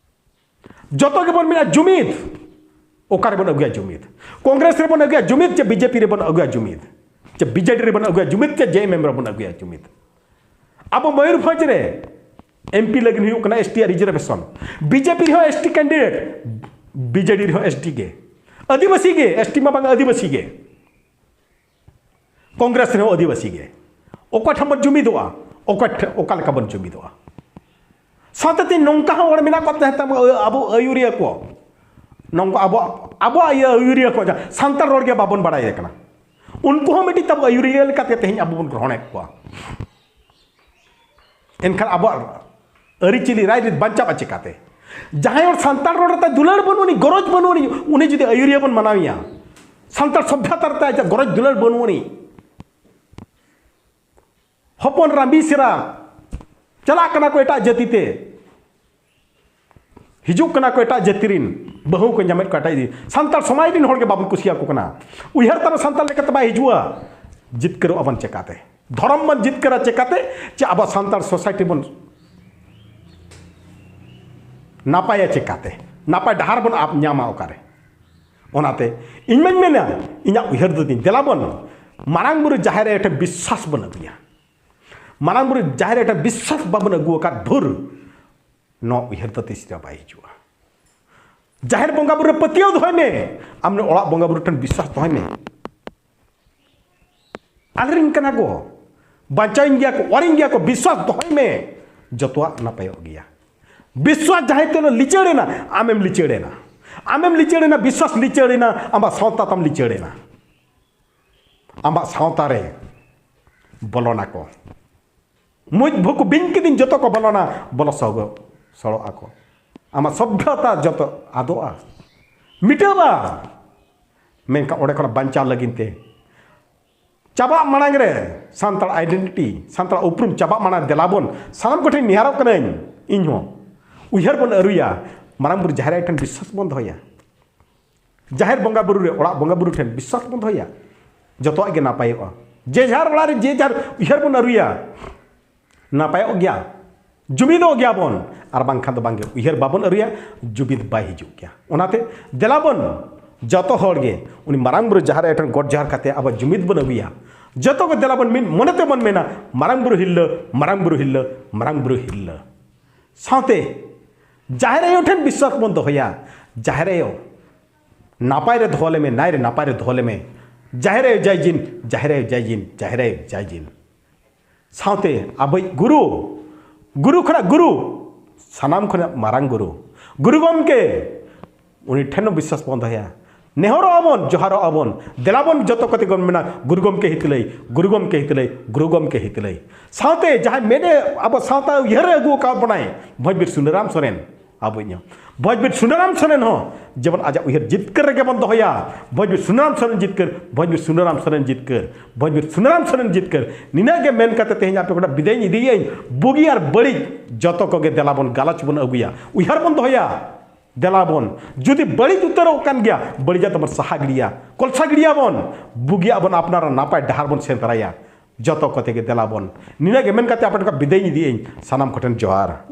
ᱡᱚᱛᱚ ᱜᱮᱵᱚᱱ ᱢᱮᱱᱟ ᱡᱩᱢᱤᱫ᱾ ᱚᱠᱟ ᱨᱮᱵᱚᱱ ᱟᱹᱜᱩᱭᱟ ᱡᱩᱢᱤᱫ? ᱠᱚᱝᱜᱨᱮᱥ ᱨᱮᱵᱚᱱ ᱟᱹᱜᱩᱭᱟ ᱡᱩᱢᱤᱫ, ᱪᱮ ᱵᱤᱡᱮᱯᱤ ᱨᱮᱵᱚᱱ ᱟᱹᱜᱩᱭᱟ ᱡᱩᱢᱤᱫ, ᱪᱮ ᱵᱤᱡᱮᱰᱤ ᱨᱮᱵᱚᱱ ᱟᱹᱜᱩᱭᱟ ᱡᱩᱢᱤᱫ, ᱪᱮ ᱡᱮᱮᱢᱮᱢ ᱨᱮᱵᱚᱱ ᱟᱹᱜᱩᱭᱟ ᱡᱩᱢᱤᱫ? ᱟᱵᱚ ᱢᱚᱭᱩᱨᱵᱷᱚᱸᱡᱽ ᱨᱮ ᱮᱢᱯᱤ ᱞᱟᱹᱜᱤᱫ ᱦᱩᱭᱩᱜ ᱠᱟᱱᱟ ᱮᱥᱴᱤ ᱟᱜ ᱨᱤᱡᱟᱨᱵᱷᱮᱥᱚᱱ, ᱵᱤᱡᱮᱯᱤ ᱨᱮᱦᱚᱸ ᱮᱥᱴᱤ ᱠᱮᱱᱰᱤᱰᱮᱴ, ᱵᱤᱡᱮᱰᱤ ᱨᱮᱦᱚᱸ ᱮᱥᱴᱤ ᱜᱮ, ᱟᱹᱫᱤᱵᱟᱹᱥᱤ ᱜᱮ, ᱮᱥᱴᱤ ᱢᱟ ᱵᱟᱝ, ᱟᱹᱫᱤᱵᱟᱹᱥᱤ ᱜᱮ᱾ ᱠᱚᱝᱜᱨᱮᱥ ᱨᱮᱦᱚᱸ ᱟᱹᱫᱤᱵᱟᱹᱥᱤ ᱜᱮ᱾ ᱚᱠᱚᱭ ᱴᱷᱮᱱ ᱵᱚᱱ ᱡᱩᱢᱤᱫᱚᱜᱼᱟ? ᱚᱠᱚᱭ ᱴᱷᱮᱱ, ᱚᱠᱟ ᱞᱮᱠᱟ ᱵᱚᱱ ᱡᱩᱢᱤᱫᱚᱜᱼᱟ? ᱥᱟᱶᱛᱮ ᱛᱮᱦᱮᱧ ᱱᱚᱝᱠᱟ ᱦᱚᱸ ᱦᱚᱲ ᱢᱮᱱᱟᱜ ᱠᱚ ᱛᱟᱦᱮᱸ ᱛᱟᱵᱚ, ᱟᱵᱚ ᱟᱹᱭᱩᱨᱤᱭᱟᱹ ᱠᱚ, ᱱᱚᱝᱠᱟ ᱟᱵᱚ, ᱟᱵᱚᱣᱟᱜ ᱤᱭᱟᱹ ᱟᱹᱭᱩᱨᱤᱭᱟᱹ ᱠᱚ, ᱡᱟᱦᱟᱸ ᱥᱟᱱᱛᱟᱲ ᱨᱚᱲ ᱜᱮ ᱵᱟᱵᱚᱱ ᱵᱟᱲᱟᱭᱮ ᱠᱟᱱᱟ, ᱩᱱᱠᱩ ᱦᱚᱸ ᱢᱤᱫᱴᱤᱡ ᱛᱟᱵᱚ ᱟᱹᱭᱩᱨᱤᱭᱟᱹ ᱞᱮᱠᱟᱛᱮ ᱛᱮᱦᱮᱧ ᱟᱵᱚ ᱵᱚᱱ ᱜᱨᱚᱦᱚᱬᱮᱫ ᱠᱚᱣᱟ᱾ ᱮᱱᱠᱷᱟᱱ ᱟᱵᱚᱣᱟᱜ ᱟᱹᱨᱤᱪᱟᱹᱞᱤ ᱨᱟᱭᱨᱤᱛ ᱵᱟᱧᱪᱟᱜᱼᱟ ᱪᱤᱠᱟᱹᱛᱮ? ᱡᱟᱦᱟᱸᱭ ᱦᱚᱲ ᱥᱟᱱᱛᱟᱲ ᱨᱚᱲ ᱨᱮ ᱛᱟᱭ ᱫᱩᱞᱟᱹᱲ ᱵᱟᱹᱱᱩᱜ ᱟᱹᱱᱤᱡ, ᱜᱚᱨᱚᱡᱽ ᱵᱟᱹᱱᱩᱜ ᱟᱹᱱᱤᱡ, ᱩᱱᱤ ᱡᱩᱫᱤ ᱟᱹᱭᱩᱨᱤᱭᱟᱹ ᱵᱚᱱ ᱢᱟᱱᱟᱣᱮᱭᱟ, ᱥᱟᱱᱛᱟᱲ ᱥᱚᱵᱷᱭᱚᱛᱟ ᱨᱮ ᱛᱟᱭ ᱜᱚᱨᱚᱡᱽ ᱫᱩᱞᱟᱹᱲ ᱵᱟᱹᱱᱩᱜ ᱟᱹᱱᱤᱡ, ᱦᱚᱯᱚᱱ ᱨᱟᱢᱵᱤ ᱥᱮᱨᱟ ᱪᱟᱞᱟᱜ ᱠᱟᱱᱟ ᱠᱚ ᱮᱴᱟᱜ ᱡᱟᱹᱛᱤ ᱛᱮ, ᱦᱤᱡᱩᱜ ᱠᱟᱱᱟ ᱠᱚ ᱮᱴᱟᱜ ᱡᱟᱹᱛᱤ ᱨᱤᱱ, ᱵᱟᱹᱦᱩ ᱠᱚ ᱧᱟᱢᱮᱫ ᱠᱚᱣᱟ ᱮᱴᱟᱜ ᱡᱟᱹᱛᱤ᱾ ᱥᱟᱱᱛᱟᱲ ᱥᱚᱢᱟᱡᱽ ᱨᱤᱱ ᱦᱚᱲ ᱜᱮ ᱵᱟᱵᱚᱱ ᱠᱩᱥᱤᱭᱟᱠᱚ ᱠᱟᱱᱟ᱾ ᱩᱭᱦᱟᱹᱨ ᱛᱟᱵᱚ ᱥᱟᱱᱛᱟᱲ ᱞᱮᱠᱟᱛᱮ ᱵᱟᱭ ᱦᱤᱡᱩᱜᱼᱟ᱾ ᱡᱤᱛᱠᱟᱹᱨᱚᱜ ᱟᱵᱚᱱ ᱪᱮᱠᱟᱛᱮ? ᱫᱷᱚᱨᱚᱢ ᱵᱚᱱ ᱡᱤᱛᱠᱟᱹᱨᱟ ᱪᱮᱠᱟᱛᱮ? ᱪᱮ ᱟᱵᱚ ᱥᱟᱱᱛᱟᱲ ᱥᱳᱥᱟᱭᱴᱤ ᱵᱚᱱ ᱱᱟᱯᱟᱭᱟ ᱪᱮᱠᱟᱛᱮ? ᱱᱟᱯᱟᱭ ᱰᱟᱦᱟᱨ ᱵᱚᱱ ᱟᱵ ᱧᱟᱢᱟ ᱚᱠᱟᱨᱮ? ᱚᱱᱟᱛᱮ ᱤᱧ ᱢᱟᱧ ᱢᱮᱱᱟ, ᱤᱧᱟᱹᱜ ᱩᱭᱦᱟᱹᱨ ᱫᱚ ᱛᱤᱧ, ᱫᱮᱞᱟ ᱵᱚᱱ ᱢᱟᱨᱟᱝ ᱵᱩᱨᱩ ᱡᱟᱦᱮᱨ ᱟᱭᱳ ᱴᱷᱮᱱ ᱵᱤᱥᱥᱟᱥ ᱵᱚᱱ ᱟᱹᱜᱩᱭᱟ᱾ ᱢᱟᱨᱟᱝ ᱵᱩᱨᱩ ᱡᱟᱦᱮᱨ ᱟᱭᱳ ᱴᱷᱮᱱ ᱵᱤᱥᱥᱟᱥ ᱵᱟᱵᱚᱱ ᱟᱹᱜᱩ ᱟᱠᱟᱫ ᱵᱷᱳᱨ, ᱱᱚᱣᱟ ᱩᱭᱦᱟᱹᱨ ᱫᱚ ᱛᱤᱥ ᱨᱮ ᱵᱟᱭ ᱦᱤᱡᱩᱜᱼᱟ᱾ ᱡᱟᱦᱮᱨ ᱵᱚᱸᱜᱟ ᱵᱩᱨᱩ ᱨᱮ ᱯᱟᱹᱛᱭᱟᱹᱣ ᱫᱚᱦᱚᱭ ᱢᱮ, ᱟᱢ ᱚᱲᱟᱜ ᱵᱚᱸᱜᱟ ᱵᱩᱨᱩ ᱴᱷᱮᱱ ᱵᱤᱥᱥᱟᱥ ᱫᱚᱦᱚᱭ ᱢᱮ᱾ ᱟᱞᱮᱨᱮᱱ ᱠᱟᱱᱟ ᱠᱚ, ᱵᱟᱧᱪᱟᱣᱤᱧ ᱜᱮᱭᱟ ᱠᱚ, ᱚᱣᱟᱨᱤᱧ ᱜᱮᱭᱟ ᱠᱚ, ᱵᱤᱥᱥᱟᱥ ᱫᱚᱦᱚᱭ ᱢᱮ, ᱡᱚᱛᱚᱣᱟᱜ ᱱᱟᱯᱟᱭᱚᱜ ᱜᱮᱭᱟ᱾ ᱵᱤᱥᱥᱟᱥ ᱡᱟᱦᱟᱸᱭ ᱛᱮ ᱞᱤᱪᱟᱹᱲ ᱮᱱᱟ, ᱟᱢᱮᱢ ᱞᱤᱪᱟᱹᱲ ᱮᱱᱟ, ᱟᱢᱮᱢ ᱞᱤᱪᱟᱹᱲ ᱮᱱᱟ, ᱵᱤᱥᱥᱟᱥ ᱞᱤᱪᱟᱹᱲ ᱮᱱᱟ, ᱟᱢᱟᱜ ᱥᱟᱶᱛᱟ ᱛᱟᱢ ᱞᱤᱪᱟᱹᱲ ᱮᱱᱟ, ᱟᱢᱟᱜ ᱥᱟᱶᱛᱟ ᱨᱮ ᱵᱚᱞᱚᱱᱟᱠᱚ᱾ ᱢᱩᱡ ᱵᱷᱩᱠ ᱵᱤᱧ ᱠᱤᱫᱤᱧ ᱡᱚᱛᱚ ᱠᱚ ᱵᱚᱞᱚᱱᱟ, ᱵᱚᱞᱚ ᱥᱚᱦᱚ-, ᱥᱚᱲᱚᱜ ᱟᱠᱚ᱾ ᱟᱢᱟᱜ ᱥᱚᱵᱷᱭᱚᱛᱟ ᱡᱚᱛᱚ ᱟᱫᱚᱜᱼᱟ, ᱢᱤᱴᱟᱹᱜᱼᱟ᱾ ᱢᱮᱱᱠᱷᱟᱱ ᱚᱸᱰᱮ ᱠᱷᱚᱱᱟᱜ ᱵᱟᱧᱪᱟᱣ ᱞᱟᱹᱜᱤᱫ ᱛᱮ ᱪᱟᱵᱟᱜ ᱢᱟᱲᱟᱝ ᱨᱮ ᱥᱟᱱᱛᱟᱲ ᱟᱭᱰᱮᱱᱴᱤᱴᱤ, ᱥᱟᱱᱛᱟᱲ ᱩᱯᱨᱩᱢ ᱪᱟᱵᱟᱜ ᱢᱟᱲᱟᱝ ᱫᱮᱞᱟ ᱵᱚᱱ ᱥᱟᱱᱟᱢ ᱠᱚᱴᱷᱮᱱ ᱱᱮᱦᱚᱨᱚᱜ ᱠᱟᱹᱱᱟᱹᱧ, ᱤᱧ ᱦᱚᱸ ᱩᱭᱦᱟᱹᱨ ᱵᱚᱱ ᱟᱹᱨᱩᱭᱟ, ᱢᱟᱨᱟᱝ ᱵᱩᱨᱩ ᱡᱟᱦᱮᱨ ᱟᱭᱳ ᱴᱷᱮᱱ ᱵᱤᱥᱥᱟᱥ ᱵᱚᱱ ᱫᱚᱦᱚᱭᱟ᱾ ᱡᱟᱦᱮᱨ ᱵᱚᱸᱜᱟ ᱵᱩᱨᱩ ᱨᱮ, ᱚᱲᱟᱜ ᱵᱚᱸᱜᱟ ᱵᱩᱨᱩ ᱴᱷᱮᱱ ᱵᱤᱥᱣᱟᱥ ᱵᱚᱱ ᱫᱚᱦᱚᱭᱟ, ᱡᱚᱛᱚᱣᱟᱜ ᱜᱮ ᱱᱟᱯᱟᱭᱚᱜᱼᱟ᱾ ᱡᱮ ᱡᱟᱦᱟᱨ ᱚᱲᱟᱜ ᱨᱮ ᱡᱮ ᱡᱟᱦᱟᱨ ᱩᱭᱦᱟᱹᱨ ᱵᱚᱱ ᱟᱹᱨᱩᱭᱟ, ᱱᱟᱯᱟᱭᱚᱜ ᱜᱮᱭᱟ, ᱡᱩᱢᱤᱫᱚᱜ ᱜᱮᱭᱟ ᱵᱚᱱ᱾ ᱟᱨ ᱵᱟᱝᱠᱷᱟᱱ ᱫᱚ ᱵᱟᱝᱜᱮ, ᱩᱭᱦᱟᱹᱨ ᱵᱟᱵᱚᱱ ᱟᱹᱨᱩᱭᱟ, ᱡᱩᱢᱤᱫ ᱵᱟᱭ ᱦᱤᱡᱩᱜ ᱜᱮᱭᱟ᱾ ᱚᱱᱟᱛᱮ ᱫᱮᱞᱟ ᱵᱚᱱ ᱡᱚᱛᱚ ᱦᱚᱲ ᱜᱮ ᱩᱱᱤ ᱢᱟᱨᱟᱝ ᱵᱩᱨᱩ ᱡᱟᱦᱮᱨ ᱟᱭᱳ ᱴᱷᱮᱱ ᱜᱚᱰ ᱡᱚᱦᱟᱨ ᱠᱟᱛᱮ ᱟᱵᱚ ᱡᱩᱢᱤᱫ ᱵᱚᱱ ᱟᱹᱜᱩᱭᱟ᱾ ᱡᱚᱛᱚ ᱜᱮ ᱫᱮᱞᱟ ᱵᱚᱱ ᱢᱤᱫ ᱢᱚᱱᱮ ᱛᱮᱵᱚᱱ ᱢᱮᱱᱟ, ᱢᱟᱨᱟᱝ ᱵᱩᱨᱩ ᱦᱤᱨᱞᱟᱹ, ᱢᱟᱨᱟᱝ ᱵᱩᱨᱩ ᱦᱤᱨᱞᱟᱹ, ᱢᱟᱨᱟᱝ ᱵᱩᱨᱩ ᱦᱤᱨᱞᱟᱹ᱾ ᱥᱟᱶᱛᱮ ᱡᱟᱦᱮᱨ ᱟᱭᱳ ᱴᱷᱮᱱ ᱵᱤᱥᱣᱟᱥ ᱵᱚᱱ ᱫᱚᱦᱚᱭᱟ, ᱡᱟᱦᱮᱨ ᱟᱭᱳ ᱱᱟᱯᱟᱭ ᱨᱮ ᱫᱚᱦᱚ ᱞᱮᱢᱮ, ᱱᱟᱭ ᱨᱮ ᱱᱟᱯᱟᱭ ᱨᱮ ᱫᱚᱦᱚ ᱞᱮᱢᱮ᱾ ᱡᱟᱦᱮᱨ ᱟᱭᱳ ᱡᱟᱭ ᱡᱤᱱ, ᱡᱟᱦᱮᱨ ᱟᱭᱳ ᱡᱟᱭ ᱡᱤᱱ, ᱡᱟᱦᱮᱨ ᱟᱭᱳ ᱡᱟᱭ ᱡᱤᱱ᱾ ᱥᱟᱶᱛᱮ ᱟᱵᱚᱭᱤᱡ ᱜᱩᱨᱩ, ᱜᱩᱨᱩ ᱠᱷᱚᱱᱟᱜ ᱜᱩᱨᱩ, ᱥᱟᱱᱟᱢ ᱠᱷᱚᱱᱟᱜ ᱢᱟᱨᱟᱝ ᱜᱩᱨᱩ, ᱜᱩᱨᱩ ᱜᱚᱢᱠᱮ, ᱩᱱᱤ ᱴᱷᱮᱱ ᱦᱚᱸ ᱵᱤᱥᱣᱟᱥ ᱵᱚᱱ ᱫᱚᱦᱚᱭᱟ᱾ ᱱᱮᱦᱚᱨᱚᱜ ᱟᱵᱚᱱ, ᱡᱚᱦᱟᱨᱚᱜ ᱟᱵᱚᱱ, ᱫᱮᱞᱟ ᱵᱚᱱ ᱡᱚᱛᱚ ᱠᱚᱛᱮ ᱵᱚᱱ ᱢᱮᱱᱟ, ᱜᱩᱨᱩ ᱜᱚᱢᱠᱮ ᱦᱤᱛᱞᱟᱹᱭ, ᱜᱩᱨᱩ ᱜᱚᱢᱠᱮ ᱦᱤᱛᱞᱟᱹᱭ, ᱜᱩᱨᱩ ᱜᱚᱢᱠᱮ ᱦᱤᱛᱞᱟᱹᱭ᱾ ᱥᱟᱶᱛᱮ ᱡᱟᱦᱟᱸᱭ ᱢᱮᱫ ᱮ ᱟᱵᱚ ᱥᱟᱶᱛᱟ ᱩᱭᱦᱟᱹᱨ ᱮ ᱟᱹᱜᱩ ᱟᱠᱟᱫ ᱵᱚᱱᱟᱭ, ᱵᱷᱚᱸᱡᱽᱵᱤᱨ ᱥᱩᱱᱟᱹᱨᱟᱢ ᱥᱚᱨᱮᱱ, ᱟᱵᱚᱭᱤᱡ ᱦᱚᱸ ᱵᱷᱚᱸᱡᱽᱵᱤᱨ ᱥᱩᱱᱟᱹᱨᱟᱢ ᱥᱚᱨᱮᱱ ᱦᱚᱸ ᱡᱮᱢᱚᱱ ᱟᱡᱟᱜ ᱩᱭᱦᱟᱹᱨ ᱡᱤᱛᱠᱟᱹᱨ ᱨᱮᱜᱮ ᱵᱚᱱ ᱫᱚᱦᱚᱭᱟ᱾ ᱵᱷᱚᱸᱡᱽᱵᱤᱨ ᱥᱩᱱᱟᱹᱨᱟᱢ ᱥᱚᱨᱮᱱ ᱡᱤᱛᱠᱟᱹᱨ, ᱵᱷᱚᱸᱡᱽᱵᱤᱨ ᱥᱩᱱᱟᱹᱨᱟᱢ ᱥᱚᱨᱮᱱ ᱡᱤᱛᱠᱟᱹᱨ, ᱵᱷᱚᱸᱡᱽᱵᱤᱨ ᱥᱩᱱᱟᱹᱨᱟᱢ ᱥᱚᱨᱮᱱ ᱡᱤᱛᱠᱟᱹᱨ᱾ ᱱᱤᱱᱟᱹᱜ ᱜᱮ ᱢᱮᱱ ᱠᱟᱛᱮ ᱛᱮᱦᱮᱧ ᱟᱯᱮ ᱠᱚᱴᱷᱮᱱ ᱵᱤᱫᱟᱹᱭ ᱤᱧ ᱤᱫᱤᱭᱟᱹᱧ᱾ ᱵᱩᱜᱤ ᱟᱨ ᱵᱟᱹᱲᱤᱡ ᱡᱚᱛᱚ ᱠᱚᱜᱮ ᱫᱮᱞᱟ ᱵᱚᱱ ᱜᱟᱞᱚᱪ ᱵᱚᱱ ᱟᱹᱜᱩᱭᱟ, ᱩᱭᱦᱟᱹᱨ ᱵᱚᱱ ᱫᱚᱦᱚᱭᱟ᱾ ᱫᱮᱞᱟ ᱵᱚᱱ, ᱡᱩᱫᱤ ᱵᱟᱹᱲᱤᱡ ᱩᱛᱟᱹᱨᱚᱜ ᱠᱟᱱ ᱜᱮᱭᱟ, ᱵᱟᱹᱲᱤᱡᱟᱜ ᱫᱚᱵᱚᱱ ᱥᱟᱦᱟ ᱜᱤᱰᱤᱭᱟ, ᱠᱚᱞᱥᱟ ᱜᱤᱰᱤᱭᱟᱵᱚᱱ᱾ ᱵᱩᱜᱤᱭᱟᱜ ᱵᱚᱱ ᱟᱯᱱᱟᱨᱟ, ᱱᱟᱯᱟᱭ ᱰᱟᱦᱟᱨ ᱵᱚᱱ ᱥᱮᱸᱫᱽᱨᱟᱭᱟ᱾ ᱡᱚᱛᱚ ᱠᱚᱛᱮ ᱜᱮ ᱫᱮᱞᱟ ᱵᱚᱱ᱾ ᱱᱤᱱᱟᱹᱜ ᱜᱮ ᱢᱮᱱ ᱠᱟᱛᱮ ᱟᱯᱮ ᱴᱷᱮᱱ ᱠᱷᱚᱱ ᱵᱤᱫᱟᱹᱭ ᱤᱧ ᱤᱫᱤᱭᱟᱹᱧ᱾ ᱥᱟᱱᱟᱢ ᱠᱚᱴᱷᱮᱱ ᱡᱚᱦᱟᱨ᱾